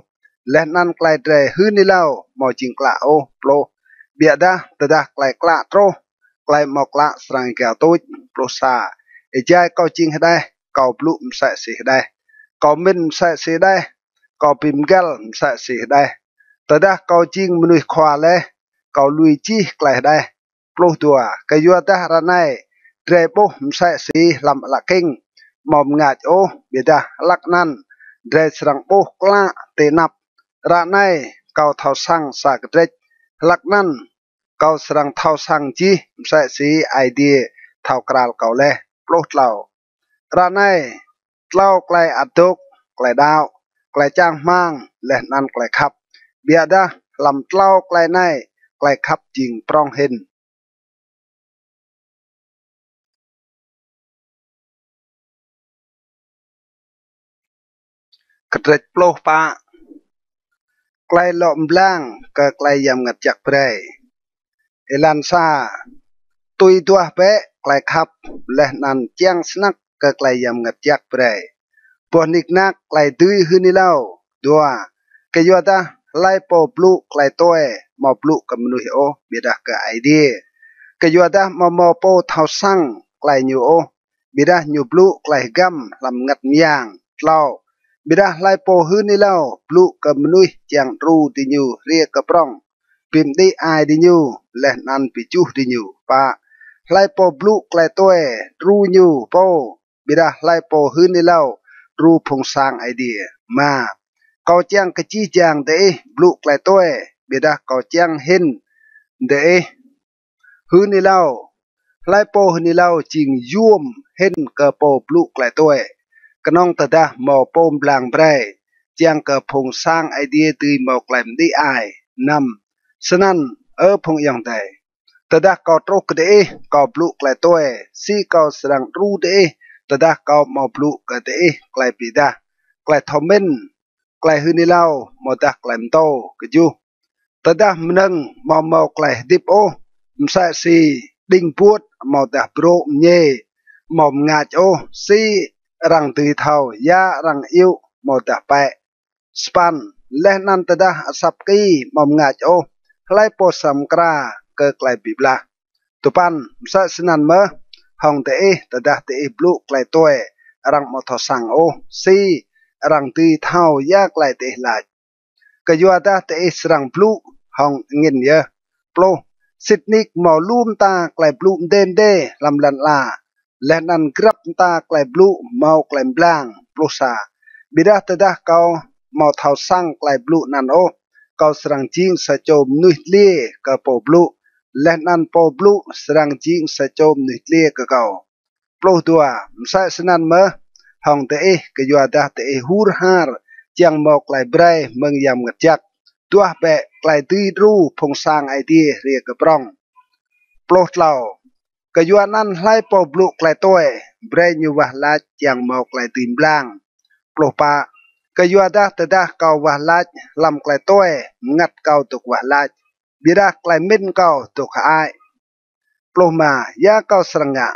leh anăn klei drei hưn êlâo amâo jing klă ôh. Pluh. Ƀiădah tơdah klei klă truh, klei amâo klă srăng êgao tuč. Pluh sa. Êjai kâo jing hđeh, kâo blŭ msĕ si hđeh, kâo mĭn msĕ si hđeh, kâo bi mgăl msĕ si hđeh. Tơdah kâo jing mnuih khua leh, kâo lui jih klei hđeh. Pluh dua. Kyuadah ară anei drei ƀuh msĕ si hlăm ală kĭng, amâo mngač ôh, ƀiădah hlăk anăn drei srăng ƀuh klă ti anăp. Ară anei kâo thâo săng sa kdrêč, hlăk anăn kâo srăng thâo săng jih msĕ si Aê Diê thâo kral kâo leh. Pluh tlâo. Ară anei tlâo klei ăt dôk: klei đăo, klei čang hmăng, leh anăn klei khăp. Ƀiădah hlăm tlâo klei anei, klei khăp jing prŏng hĭn. Kdrêč pluh pă. Klei lŏ mblang kơ klei Yang Mngăt Jăk brei. Êlan sa. Tui duah bĕ klei khăp, leh anăn čiăng snăk kơ klei Yang Mngăt Jăk brei, boh nik nak klei dưi hưn êlâo. Dua. Kyuadah hlei pô blŭ klei tue amâo blŭ kơ mnuih ôh, ƀiădah kơ Aê Diê, kyuadah amâo mâo pô thâo săng klei ñu ôh, ƀiădah ñu blŭ klei hgăm hlăm Mngăt Myang. Tlâo. Ƀiădah hlei pô hưn êlâo blŭ kơ mnuih čiăng đru diñu hriê kơ prŏng, bi mđĭ ai diñu, leh anăn bi juh diñu. Pă, hlei pô blŭ klei tue đru ñu pô, ƀiădah hlei pô hưn êlâo đru Phung Sang Aê Diê. Êma, kâo čiăng kơ jih jang diih blŭ klei tue, ƀiădah kâo čiăng hĭn diih hưn êlâo. Hlei pô hưn êlâo jing yuôm hĭn kơ pô blŭ klei tue, knŏng tơdah mâo pô mblang brei, čiăng kơ Phung Sang Aê Diê dưi mâo klei mđĭ ai. Năm, snăn, Ơ phung ayŏng adei, tơdah kâo truh kơ diih, kâo blŭ klei tue, si kâo srăng đru diih, tơdah kâo amâo blŭ kơ diih klei bi êdah, klei thâo mĭn, klei hưn êlâo, amâodah klei mtô. Kjuh, tơdah mnơ̆ng amâo mâo klei hdĭp ôh, msĕ si đĭng buôt amâodah brô̆ mñê amâo mngač ôh, si arăng dưi thâo ya arăng ayŭ amâodah pĕ? Sa păn, leh anăn tơdah asăp ki amâo mngač ôh, hlei pô srăng mkra kơ klei bi blah? Dua păn, msĕ snăn mơh, hŏng diih, tơdah diih blŭ klei tue, arăng amâo thâo săng ôh, si arăng dưi thâo ya klei diih lač? Kyuadah diih srăng blŭ hŏng angĭn yơh. Pluh, sĭt nik mâo lu mta klei blŭ mdê mdê hlăm lăn ala, leh anăn grăp mta klei blŭ mâo klei mblang. Pluh sa, ƀiădah tơdah kâo amâo thâo săng klei blŭ anăn ôh, kâo srăng jing sa čô mnuih dliê kơ pô blŭ, leh anăn pô blŭ srăng jing sa čô mnuih dliê kơ kâo. Pluh dua, msĕ snăn mơh hŏng diih, kyuadah diih hur har čiăng mâo klei brei mơ̆ng Yang Mngăt Jăk, duah bĕ klei dưi đru Phung Sang Aê Diê hriê kơ prŏng. Pluh tlâo, kyuanăn hlei pô blŭ klei tue, brei ñu wah lač čiăng mâo klei dưi mblang. Pluh pă, kyuadah tơdah kâo wah lač hlăm klei tue, mngăt kâo dôk wah lač, ƀiădah klei mĭn kâo dôk hơăi. Pluh êma, ya kâo srăng ngă?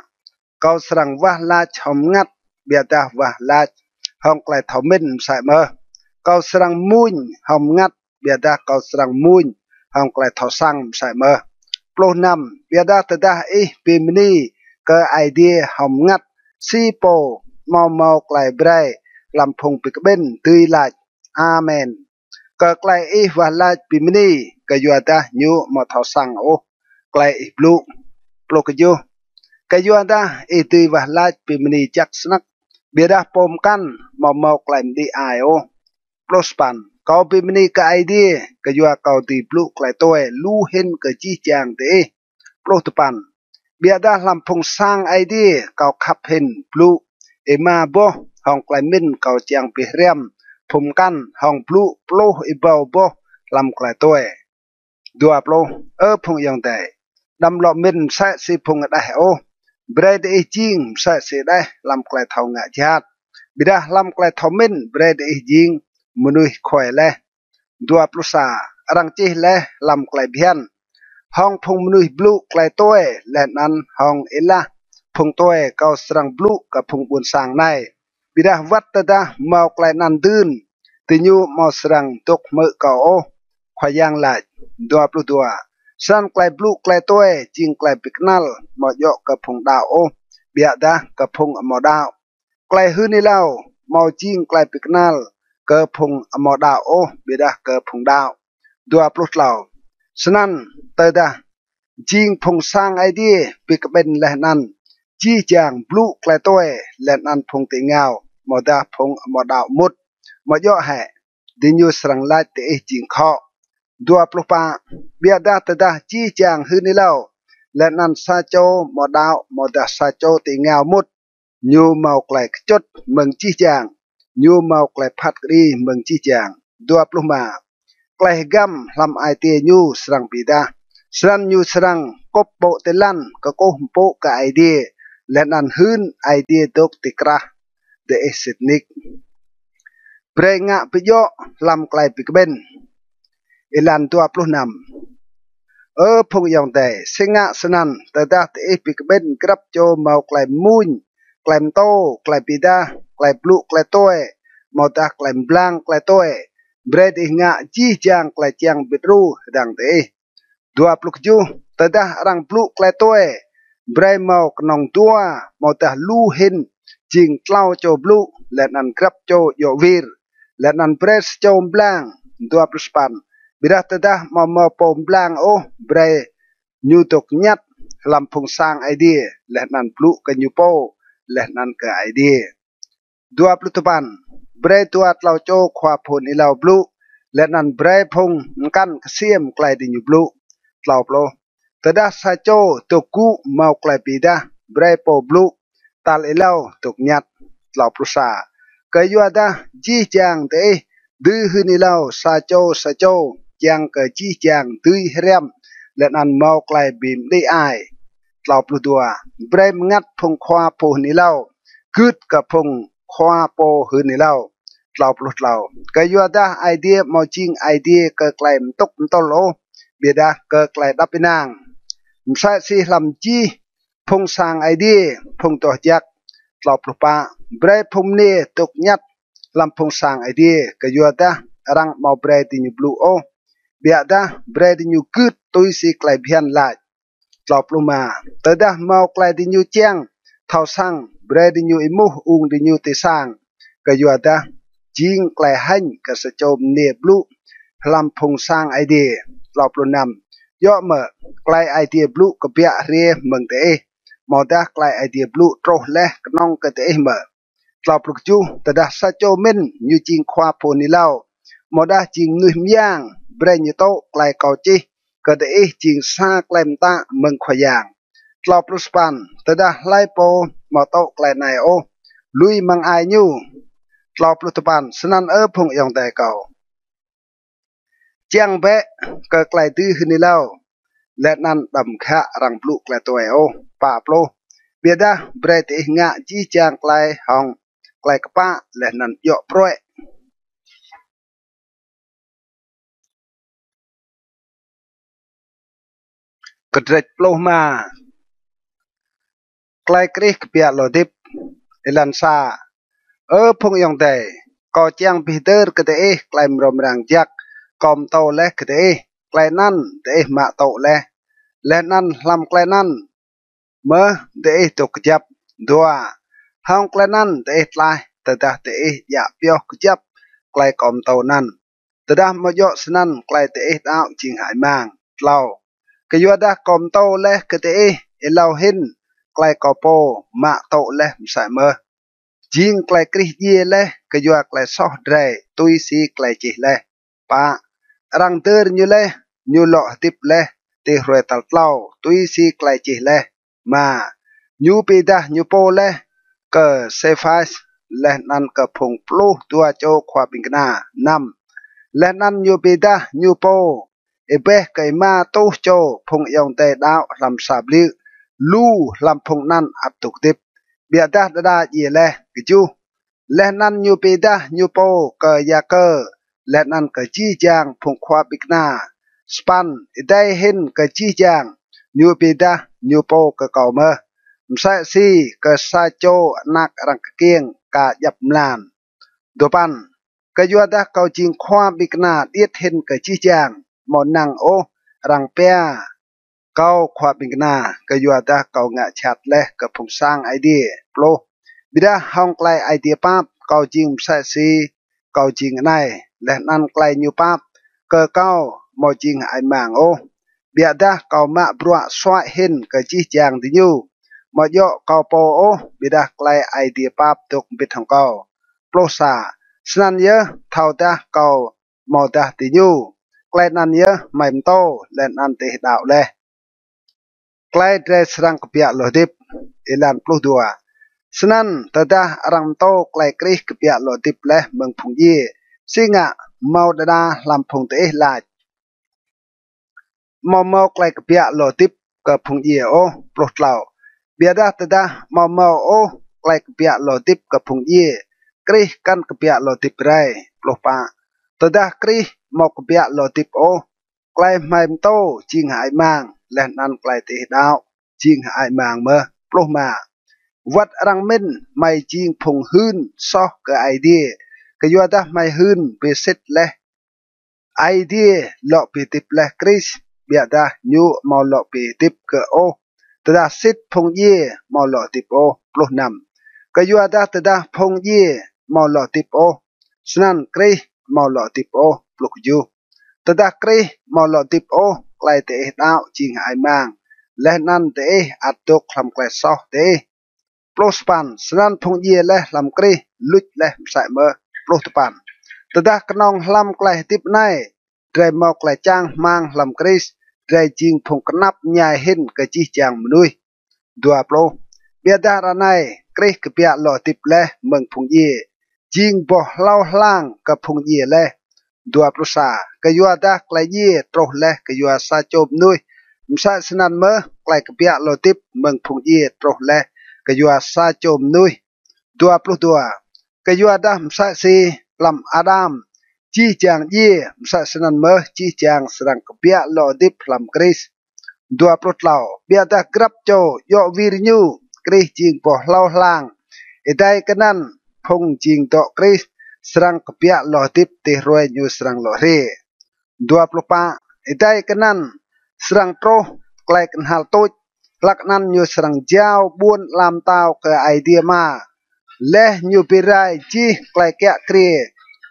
Kâo srăng wah lač hŏng mngăt, ƀiădah wah lač hŏng klei thâo mĭn msĕ mơh. Kâo srăng mmuñ hŏng mngăt, ƀiădah kâo srăng mmuñ hŏng klei thâo săng msĕ mơh. Pluh năm, ƀiădah tơdah ih bi mni kơ Aê Diê hŏng mngăt, si pô amâo mâo klei brei hlăm phung bi kƀĭn dưi lač Amen kơ klei ih wah lač bi mni, kyuadah ñu amâo thâo săng ôh klei ih blŭ. Pluh kjuh, kyuadah ih dưi wah lač bi mni jăk snăk, ƀiădah pô mkăn amâo mâo klei mđĭ ai ôh. Pluh sa păn, kâo bi mni kơ Aê Diê, kyua kâo dưi blŭ klei tue lu hĭn kơ jih jang diih. Pluh dua păn, ƀiădah hlăm Phung Sang Aê Diê kâo khăp hĭn blŭ êma boh hŏng klei mĭn kâo čiăng bi hriăm phung mkăn hŏng blŭ pluh êbâo boh hlăm klei tue. Dua pluh, ơ phung ayŏng adei, đăm lŏ mĭn msĕ si phung hđeh ôh. Brei diih jing msĕ si hđeh hlăm klei thâo ngă jhat, ƀiădah hlăm klei thâo mĭn brei diih jing mnuih khue leh. Dua pluh sa, arăng čih leh hlăm klei bhiăn: Hŏng phung mnuih blŭ klei tue leh anăn hŏng êlah phung tue kâo srăng blŭ kơ phung ƀuôn sang anei. Ƀiădah wăt tơdah mâo klei anăn dưn, diñu amâo srăng dôk hmư̆ kâo ôh, Khua Yang lač. Dua pluh dua, snăn klei blŭ klei tue jing klei bi knăl amâo djŏ kơ phung đăo ôh, ƀiădah kơ phung amâo đăo. Klei hưn êlâo amâo jing klei bi knăl kơ phung amâo đăo ôh, ƀiădah kơ phung đăo. Dua pluh tlâo, snăn tơdah jing Phung Sang Aê Diê bi kƀĭn leh anăn jih jang blŭ klei tue, leh anăn phung ti êngao amâodah phung amâo đăo mŭt, amâo djŏ hĕ diñu srăng lač diih jing khŏ? Dua pluh pă, ƀiădah tơdah jih jang hưn êlâo, leh anăn sa čô amâo đăo amâodah sa čô ti êngao mŭt, ñu mâo klei kčŭt mơ̆ng jih jang, ñu mâo klei phat kđi mơ̆ng jih jang. Dua pluh êma, klei hgăm hlăm ai tiê ñu srăng bi êdah, snăn ñu srăng kŭp ƀô̆ ti lăn, kkuh mpŭ kơ Aê Diê, leh anăn hưn Aê Diê dôk ti krah diih sĭt nik. Brei ngă bi djŏ hlăm klei bi kƀĭn. Êlan dua pluh năm. Ơ phung ayŏng adei, si ngă snăn, tơdah diih bi kƀĭn grăp čô mâo klei mmuñ, klei mtô, klei bi êdah, klei blŭ klei tue, amâodah klei mblang klei tue, brei diih ngă jih jang klei čiăng bi đru hdơ̆ng diih. Dua pluh kjuh, tơdah arăng blŭ klei tue, brei mâo knŏng dua amâodah lu hĭn jing tlâo čô blŭ, leh anăn grăp čô djŏ wir. leh anăn brei sa čô mblang. Dua pluh sa păn. Ƀiădah tơdah amâo mâo pô mblang ôh, brei ñu dôk ñăt hlăm phung sang Aê Diê, leh anăn blŭ kơ ñu pô, leh anăn kơ Aê Diê. Dua pluh dua păn. Brei dua tlâo čô khua pô hưn êlâo blŭ, leh anăn brei phung mkăn ksiêm klei diñu blŭ. Tlâo pluh. Tơdah sa čô dôk gŭ mâo klei bi êdah, brei pô blŭ tal êlâo dôk ñăt. Tlâo pluh sa. Kyuadah jih jang diih dưi hưn êlâo sa čô sa čô, čiăng kơ jih jang dưi hriăm, leh anăn mâo klei bi mđĭ ai. Tlâo pluh dua. Brei mngăt phung khua pô hưn êlâo, gưt kơ phung khua pô hưn êlâo. Tlâo pluh tlâo. Kyuadah Aê Diê amâo jing Aê Diê kơ klei mtŭk mtŭl ôh, ƀiădah kơ klei êđăp ênang. Msĕ si hlăm jih phung sang Aê Diê, phung doh jăk. Tlâo pluh pă. Brei phung mniê dôk ñăt hlăm phung sang Aê Diê, kyuadah arăng amâo brei diñu blŭ ôh, ƀiădah brei diñu gưt tui si klei bhiăn lač. Tlâo pluh êma. Tơdah mâo klei diñu čiăng thâo săng, brei diñu êmuh ung diñu ti sang, kyuadah jing klei hêñ kơ sa čô mniê blŭ hlăm phung sang Aê Diê. Tlâo pluh năm. Djŏ mơ̆ klei Aê Diê blŭ kbiă hriê mơ̆ng diih, amâodah klei Aê Diê blŭ truh leh knŏng kơ diih mơ̆? Tlâo pluh kjuh. Tơdah sa čô mĭn ñu jing khua pô hưn êlâo, amâodah jing mnuih myang, brei ñu tŭ klei kâo čih kơ diih jing sa klei mtă mơ̆ng Khua Yang. Tlâo pluh sa păn. Tơdah hlei pô amâo tŭ klei anei ôh, lui măng ai ñu. Tlâo pluh dua păn. Snăn ơ phung ayŏng adei kâo, čiăng bĕ kơ klei dưi hưn êlâo, leh anăn đăm ghă arăng blŭ klei tue ôh. Pă pluh. Ƀiădah brei diih ngă jih jang klei hŏng klei kpă leh anăn djŏ pruê̆. Kdrêč pluh êma. Klei Krist kbiă lŏ hdĭp. Êlan sa. Ơ phung ayŏng adei, kâo čiăng bi hdơr kơ diih klei mrâo mrang jăk kâo mtô leh kơ diih, klei anăn diih mă tŭ leh, leh anăn hlăm klei anăn mơh diih dôk kjăp. Dua. Hŏng klei anăn diih tlaih tơdah diih djă pioh kjăp klei kâo mtô anăn. Tơdah amâo djŏ snăn klei diih đăo jing hơăi mang. Tlâo. Kyuadah kâo mtô leh kơ diih êlâo hĭn klei kâo pô mă tŭ leh msĕ mơh, jing klei Krist djiê leh kyua klei soh drei tui si klei čih leh. Pă. Arăng dơr ñu leh, ñu lŏ hdĭp leh ti hruê tal tlâo tui si klei čih leh. Êma. Ñu bi êdah ñu pô leh kơ Sêphas, leh anăn kơ phung pluh dua čô khua ƀĭng kna. Năm. Leh anăn ñu bi êdah ñu pô êbeh kơ êma êtuh čô phung ayŏng adei đăo hlăm sa bliư̆, lu hlăm phung anăn ăt dôk hdĭp, ƀiădah đa đa djiê leh. Kjuh. Leh anăn ñu bi êdah ñu pô kơ Yakơ, leh anăn kơ jih jang phung khua ƀĭng kna. Sa păn. Êdei hĭn kơ jih jang, ñu bi êdah ñu pô kơ kâo mơh, msĕ si kơ sa čô anak arăng kkiêng ka djăp mlan. Dua păn. Kyuadah kâo jing khua ƀĭng kna điêt hĭn kơ jih jang, amâo năng ôh arăng pia kâo khua ƀĭng kna, kyuadah kâo ngă jhat leh kơ phung sang Aê Diê. Pluh. Ƀiădah hŏng klei Aê Diê pap, kâo jing msĕ si kâo jing anei, leh anăn klei ñu pap kơ kâo amâo jing hơăi mang ôh, ƀiădah kâo mă bruă suăi hĭn kơ jih jang diñu. Amâo djŏ kâo pô ôh, ƀiădah klei Aê Diê pap dôk mbĭt hŏng kâo. Pluh sa. Snăn yơh thâodah kâo amâodah diñu, klei anăn yơh hmei mtô leh anăn diih đăo leh. Klei drei srăng kbiă lŏ hdĭp. Êlan pluh dua. Snăn tơdah arăng mtô klei Krist kbiă lŏ hdĭp leh mơ̆ng phung djiê, si ngă mâo đa đa hlăm phung diih lač amâo mâo klei kbiă lŏ hdĭp kơ phung djiê ôh? Pluh tlâo. Ƀiădah tơdah amâo mâo ôh klei kbiă lŏ hdĭp kơ phung djiê, Krist kăn kbiă lŏ hdĭp rei. Pluh pă. Tơdah Krist amâo kbiă lŏ hdĭp ôh, klei hmei mtô jing hơăi mang, leh anăn klei diih đăo jing hơăi mang mơh. Pluh êma. Wăt arăng mĭn hmei jing phung hưn soh kơ Aê Diê, kyuadah hmei hưn bi sĭt leh Aê Diê lŏ bi hdĭp leh Krist, ƀiădah ñu amâo lŏ bi hdĭp gơ̆ ôh. Tơdah sĭt phung djiê amâo lŏ hdĭp ôh. Pluh năm. Kyuadah tơdah phung djiê amâo lŏ hdĭp ôh, snăn Krist amâo lŏ hdĭp ôh. Pluh kjuh. Tơdah Krist amâo lŏ hdĭp ôh, klei diih đăo jing hơăi mang, leh anăn diih ăt dôk hlăm klei soh diih. Pluh sa păn. Snăn phung djiê leh hlăm Krist luč leh msĕ mơh. Pluh dua păn. Tơdah knŏng hlăm klei hdĭp anei drei mâo klei čang hmăng hlăm Krist, drei jing phung knap mñai hĭn kơ jih jang mnuih. Dua pluh. Ƀiădah ară anei Krist kbiă lŏ hdĭp leh mơ̆ng phung djiê, jing boh hlâo hlang kơ phung djiê leh. Dua pluh sa. Kyuadah klei djiê truh leh kyua sa čô mnuih, msĕ snăn mơh klei kbiă lŏ hdĭp mơ̆ng phung djiê truh leh kyua sa čô mnuih. Dua pluh dua. Kyuadah msĕ si hlăm Ađam jih jang djiê, msĕ snăn mơh jih jang srăng kbiă lŏ hdĭp hlăm Krist. Dua pluh tlâo. Ƀiădah grăp čô djŏ wir ñu, Krist jing boh hlâo hlang. Êdei kơ anăn, phung jing dŏ Krist srăng kbiă lŏ hdĭp ti hruê ñu srăng lŏ hriê. Dua pluh pă. Êdei kơ anăn, srăng truh klei knhal tuč, hlăk anăn ñu srăng jao ƀuôn ala mtao kơ Aê Diê Ama, leh ñu bi rai jih klei kiă kriê,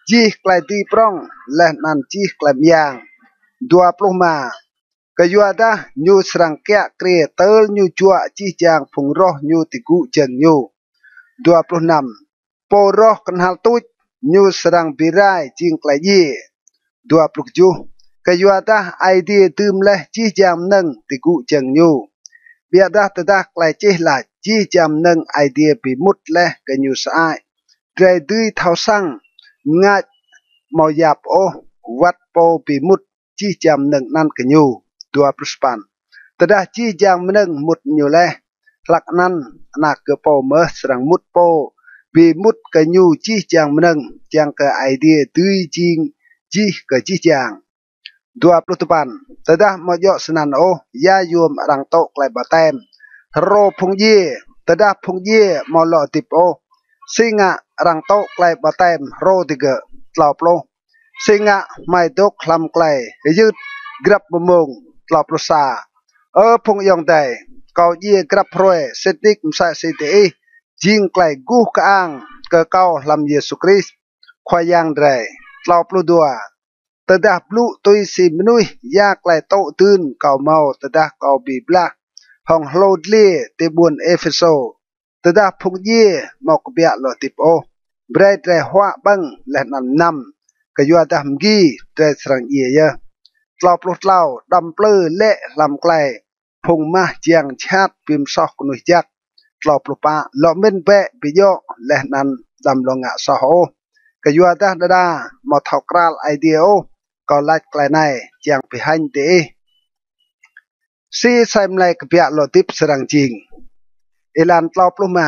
jih klei dưi prŏng, leh anăn jih klei myang. Dua pluh êma. Kyuadah ñu srăng kiă kriê tơl ñu juă jih jang phung roh ñu ti gŭ jơ̆ng ñu. Dua pluh năm. Pô roh knhal tuč, ñu srăng bi rai jing klei djiê. Dua pluh kjuh. Kyuadah Aê Diê dưm leh jih jang mnơ̆ng ti gŭ jơ̆ng ñu. Ƀiădah tơdah klei čih lač, jih jang mnơ̆ng Aê Diê bi mŭt leh kơ ñu sơăi, drei dưi thâo săng, mngač amâo yap ôh, wăt pô bi mŭt jih jang mnơ̆ng anăn kơ ñu. Dua pluh sa păn. Tơdah jih jang mnơ̆ng mŭt ñu leh, hlăk anăn Anak gơ̆ pô mơh srăng mŭt pô bi mŭt kơ ñu jih jang mnơ̆ng, čiăng kơ Aê Diê dưi jing jih kơ jih jang. Dua pluh dua păn. Tơdah amâo djŏ snăn ôh, ya yuôm arăng tŭ klei ƀaptem hrô phung djiê? Tơdah phung djiê amâo lŏ hdĭp ôh, si ngă arăng tŭ klei ƀaptem hrô digơ̆? Tlâo pluh. Si ngă hmei dôk hlăm klei hyưt grăp mmông? Tlâo pluh sa. Ơ phung ayŏng adei, kâo djiê grăp hruê sĭt nik msĕ si diih, jing klei guh kơang kơ kâo hlăm Yêsu Krist, Khua Yang drei. Tlâo pluh dua. Tơdah blŭ tui si mnuih, ya klei tŭ dưn kâo mâo tơdah kâo bi blah hŏng hlô dliê ti ƀuôn Êphêsô? Tơdah phung djiê amâo kbiă lŏ hdĭp ôh, brei drei huă ƀơ̆ng leh anăn mnăm, kyuadah mgi drei srăng djiê yơh. Tlâo pluh tlâo. Đăm mplư lĕ hlăm klei phung mah jiăng jhat bi msoh knuih jăk. Tlâo pluh pă. Lŏ mĭn bĕ bi djŏ, leh anăn đăm lŏ ngă soh ôh, kyuadah đa đa amâo thâo kral Aê Diê ôh. Kâo lač klei anei čiăng bi hêñ diih. Si asei mlei kbiă lŏ hdĭp srăng jing? Êlan tlâo pluh êma.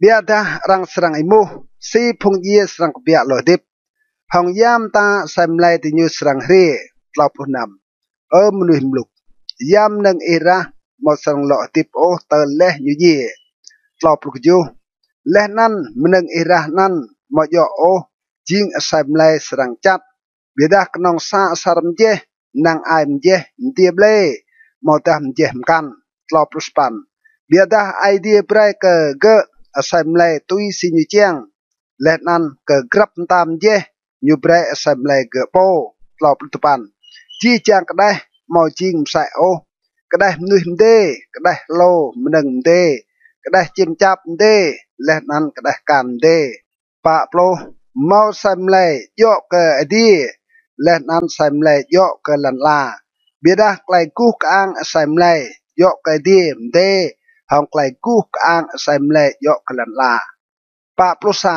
Ƀiădah arăng srăng êmuh, si phung djiê srăng kbiă lŏ hdĭp? Hŏng ya mta asei mlei diñu srăng hriê? Tlâo pluh năm. Ơ mnuih mluk, ya mnơ̆ng ih rah amâo srăng lŏ hdĭp ôh tơl leh ñu djiê? Tlâo pluh kjuh. Leh anăn mnơ̆ng ih rah anăn amâo djŏ ôh jing asei mlei srăng čăt, ƀiădah knŏng sa asăr mjeh, năng ai mjeh mdiê ƀlê, amâodah mjeh mkăn. Tlâo pluh sa păn. Ƀiădah Aê Diê brei kơ gơ̆ asei mlei tui si ñu čiăng, leh anăn kơ grăp mta mjeh ñu brei asei mlei gơ̆ pô. Tlâo pluh dua păn. Jih jang kđeh amâo jing msĕ ôh: kđeh mnuih mdê, kđeh hlô mnơ̆ng mdê, kđeh čĭm čap mdê, leh anăn kđeh kan mdê. Pă pluh. Mâo asei mlei djŏ kơ adiê, leh anăn asei mlei djŏ kơ lăn ala, ƀiădah klei guh kơang asei mlei djŏ kơ adiê mdê hŏng klei guh kơang asei mlei djŏ kơ lăn ala. Pă pluh sa.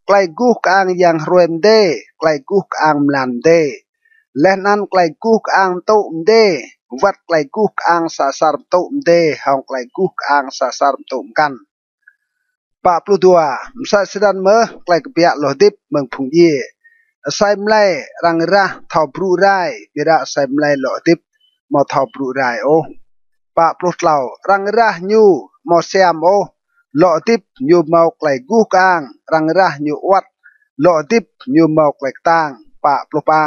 Klei guh kơang yang hruê mdê, klei guh kơang mlan mdê, leh anăn klei guh kơang mtŭ mdê, wăt klei guh kơang sa asăr mtŭ mdê hŏng klei guh kơang sa asăr mtŭ mkăn. Pă pluh dua. Msĕ snăn mơh klei kbiă lŏ hdĭp mơ̆ng phung djiê. Asei mlei arăng rah thâo brŭ rai, ƀiădah asei mlei lŏ hdĭp amâo thâo brŭ rai ôh. Pă pluh tlâo. Arăng rah ñu amâo siam ôh, lŏ hdĭp ñu mâo klei guh kơang, arăng rah ñu awăt, lŏ hdĭp ñu mâo klei ktang. Pă pluh pă.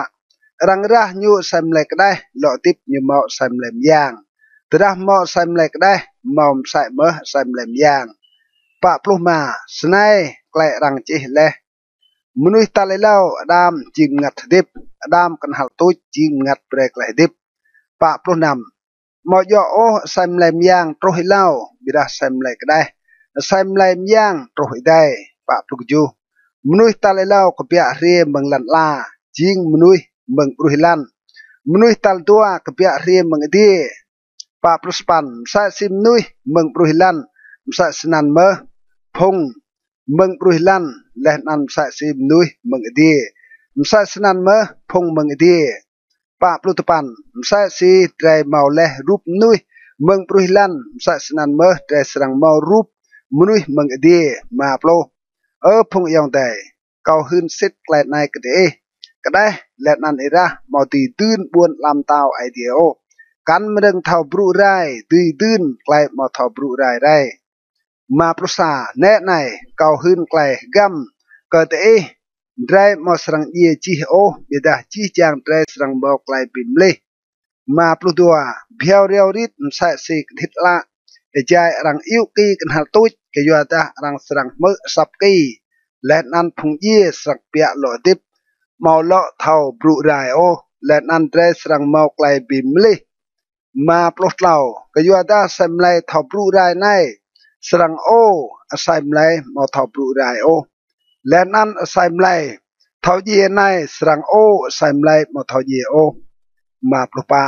Arăng rah ñu asei mlei kđeh, lŏ hdĭp ñu mâo asei mlei myang. Tơdah mâo asei mlei kđeh, mâo msĕ mơh asei mlei myang. Pă pluh êma. Snei klei arăng čih leh: Mnuih tal êlâo Ađam jing mngăt hdĭp, Ađam knhal tuč jing mngăt brei klei hdĭp. Pă pluh năm. Amâo djŏ ôh asei mlei myang truh êlâo, ƀiădah asei mlei kđeh, asei mlei myang truh êdei. Pă pluh kjuh. Mnuih tal êlâo kbiă hriê mơ̆ng lăn ala, jing mnuih mơ̆ng ƀruih êlan. Mnuih tal dua kbiă hriê mơ̆ng adiê. Pă pluh sa păn. Msĕ si mnuih mơ̆ng ƀruih êlan, msĕ snăn mơh phung mơ̆ng ƀruih êlan, leh anăn msĕ si mnuih mơ̆ng adiê, msĕ snăn mơh phung mơ̆ng adiê. Pă pluh dua păn. Msĕ si drei mâo leh rup mnuih mơ̆ng ƀruih êlan, msĕ snăn mơh drei srăng mâo rup mnuih mơ̆ng adiê. Pă pluh. Ơ phung ayŏng adei, kâo hưn sĭt klei anei kơ diih: Kđeh leh anăn êrah amâo dưi dưn ƀuôn ala mtao Aê Diê ôh. Kăn mnơ̆ng thâo brŭ rai dưi dưn klei amâo thâo brŭ rai rei. Pă pluh sa. Nĕ anei, kâo hưn klei hgăm kơ diih: Drei amâo srăng djiê jih ôh, ƀiădah jih jang drei srăng mâo klei bi mlih. Pă pluh dua. Bhiâo riâo rit msĕ si kdhĭt ală êjai arăng iu ki knhal tuč, kyuadah arăng srăng hmư̆ asăp ki, leh anăn phung djiê srăng kbiă lŏ hdĭp, amâo lŏ thâo brŭ rai ôh, leh anăn drei srăng mâo klei bi mlih. Pă pluh tlâo. Kyuadah asei mlei thâo brŭ rai anei srăng ô asei mlei amâo thâo brŭ rai ôh, leh anăn asei mlei thâo djiê anei srăng ô asei mlei amâo thâo djiê ôh. Pă pluh pă.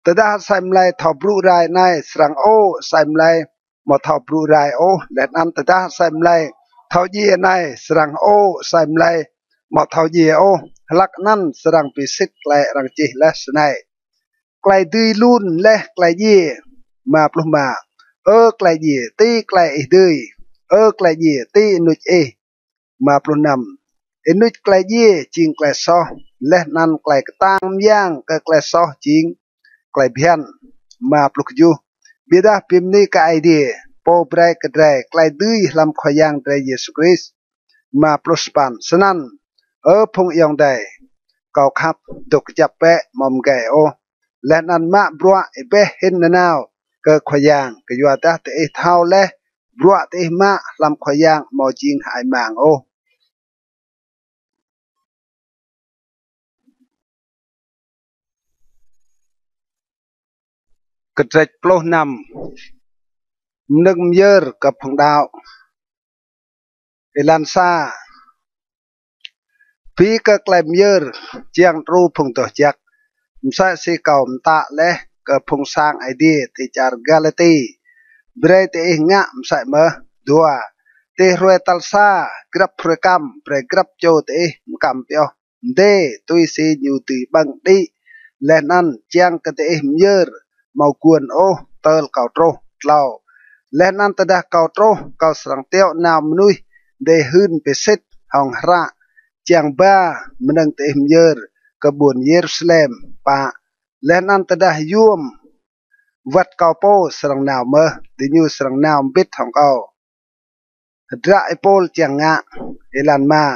Tơdah asei mlei thâo brŭ rai anei srăng ô asei mlei amâo thâo brŭ rai ôh, leh anăn tơdah asei mlei thâo djiê anei srăng ô asei mlei amâo thâo djiê ôh, hlăk anăn srăng bi sĭt klei arăng čih leh snei: Klei dưi lun leh klei djiê. Pă pluh êma. Ơ klei djiê, ti klei ih dưi? Ơ klei djiê, ti ênuč ih? Pă pluh năm. Ênuč klei djiê jing klei soh, leh anăn klei ktang myang kơ klei soh jing klei bhiăn. Pă pluh kjuh. Ƀiădah bi mni kơ Aê Diê, Pô brei kơ drei klei dưi hlăm Khua Yang drei Yêsu Krist. Pă pluh sa păn. Snăn, ơ phung ayŏng adei, kâo khăp, dôk kjăp bĕ, amâo mgei ôh, leh anăn mă bruă êbeh hĭn nanao kơ Khua Yang, kyuadah diih thâo leh bruă diih mă hlăm Khua Yang amâo jing hơăi mang ôh. Kdrêč pluh năm. Mnơ̆ng myơr kơ phung đăo. Êlan sa. Bi kơ klei myơr čiăng đru phung doh jăk, msĕ si kâo mtă leh kơ phung sang Aê Diê ti čar Galati, brei diih ngă msĕ mơh. Dua. Ti hruê tal sa grăp hruê kăm, brei grăp čô diih mkăm pioh mdê tui si ñu dưi ƀơ̆ng đĭ, leh anăn čiăng kơ diih myơr amâo guôn ôh tơl kâo truh. Tlâo. Leh anăn tơdah kâo truh, kâo srăng tiŏ nao mnuih diih hưn bi sĭt hŏng hră, čiăng ba mnơ̆ng diih myơr kơ ƀuôn Yêrusalem. Pă. Leh anăn tơdah yuôm wăt kâo pô srăng nao mơh, diñu srăng nao mbĭt hŏng kâo. Hdră Y-Pôl čiăng ngă. Êlan êma.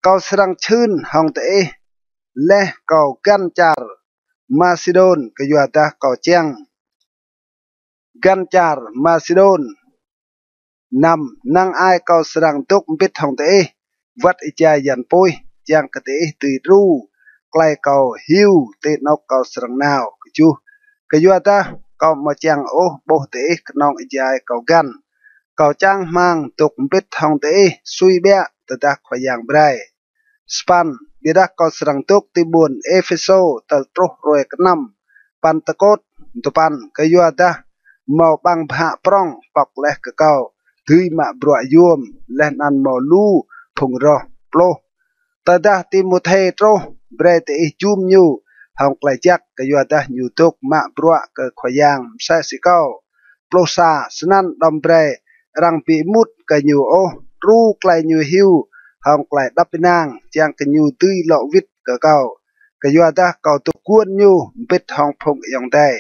Kâo srăng čhưn hŏng diih leh kâo găn čar Masêdôn, kyuadah kâo čiăng găn čar Masêdôn. Năm. Năng ai kâo srăng dôk mbĭt hŏng diih wăt êjai yan puih, čiăng kơ diih dưi đru klei kâo hiu ti anôk kâo srăng nao. Kjuh. Kyuadah kâo amâo čiăng ôh ƀuh diih knŏng êjai kâo găn. Kâo čang hmăng dôk mbĭt hŏng diih sui ƀiă tơdah Khua Yang brei. Sa păn. Ƀiădah kâo srăng dôk ti ƀuôn Êphêsô tơl truh hruê kơ năm Pantêkôt. Dua păn. Kyuadah mâo ƀăng bhă prŏng pŏk leh kơ kâo dưi mă bruă yuôm, leh anăn mâo lu phung roh. Pluh. Tơdah Timôthê truh, brei diih jum ñu hŏng klei jăk, kyuadah ñu dôk mă bruă kơ Khua Yang msĕ si kâo. Pluh sa. Snăn đăm brei arăng bi êmut kơ ñu ôh, đru klei ñu hiu hŏng klei êđăp ênang, čiăng kơ ñu dưi lŏ wĭt kơ kâo, kyuadah kâo dôk guôn ñu mbĭt hŏng phung ayŏng adei.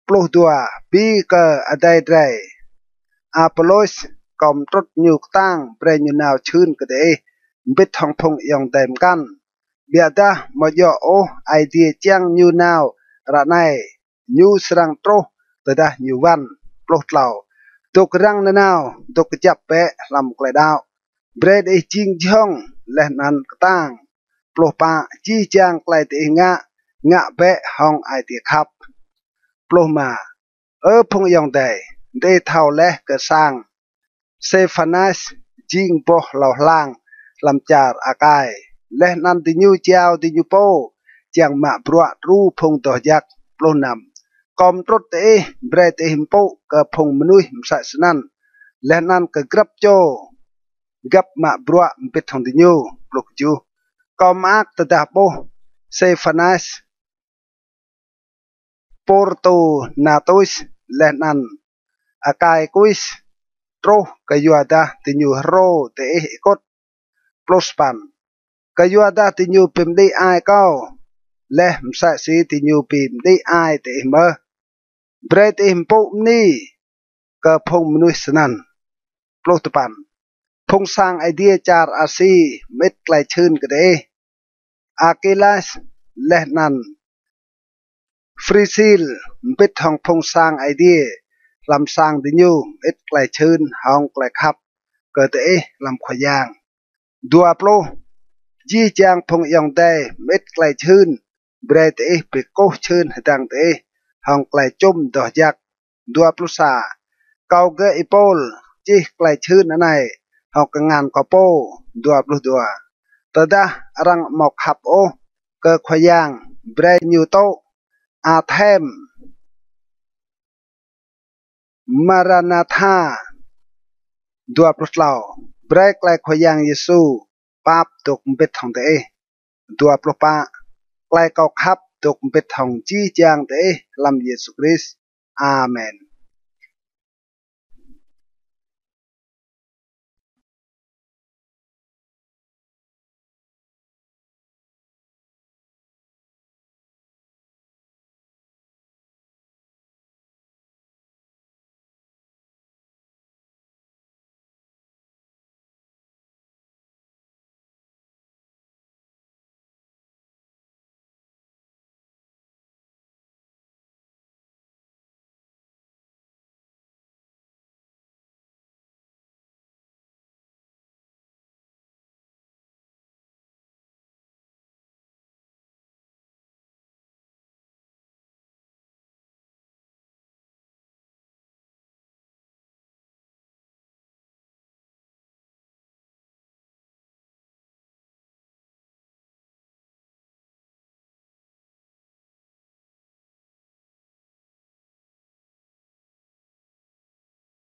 Pluh dua. Bi kơ adei drei Apôlôs, kâo mtrŭt ñu ktang brei ñu nao čhưn kơ diih mbĭt hŏng phung ayŏng adei mkăn. Ƀiădah amâo djŏ ôh Aê Diê čiăng ñu nao ară anei, ñu srăng truh tơdah ñu wăn. Pluh tlâo. Dôk răng nanao, dôk kjăp bĕ hlăm klei đăo. Brei diih jing jhŏng leh anăn ktang. Pluh pă, jih jang klei diih ngă, ngă bĕ hŏng ai tiê khăp. Pluh êma, Ơ phung ayŏng adei, diih thâo leh kơ sang Sêphanas jing boh hlâo hlang hlăm čar Akai, leh anăn diñu jao diñu pô čiăng mă bruă đru phung doh jăk. Pluh năm, kâo mtrŭt diih, brei diih mpŭ kơ phung mnuih msĕ snăn, leh anăn kơ grăp čô găp mă bruă mbĭt hŏng diñu. Pluh kjuh, kâo mơak tơdah ƀuh Sêphanas, Pôrtunatus, leh anăn Akaikus truh, kyuadah diñu hrô diih êkŭt. Pluh sa păn, kyuadah diñu bi mđĭ ai kâo, leh msĕ si diñu bi mđĭ ai diih mơh. Brei diih mpŭ mni kơ phung mnuih snăn. Pluh dua păn, phung sang Aê Diê čar Asi mơĭt klei čhưn kơ diih. Akilas leh anăn Prisil mbĭt hŏng phung sang Aê Diê hlăm sang diñu mơĭt klei čhưn hŏng klei khăp kơ diih hlăm Khua Yang. Dua pluh, jih jang phung ayŏng adei mơĭt klei čhưn, brei diih bi kkuh čhưn hdơ̆ng diih hŏng klei čŭm doh jăk. Dua pluh sa, kâo gơ̆ Y-Pôl čih klei čhưn anei hŏng kngan kâo pô. Dua pluh dua, tơdah arăng amâo khăp ôh kơ Khua Yang, brei ñu tŭ athem Maranatha. Dua pluh tlâo, brei klei Khua Yang Yêsu pap dôk mbĭt hŏng diih. Dua pluh pă, klei kâo khăp dôk mbĭt hŏng jih jang diih hlăm Yêsu Krist. Amen.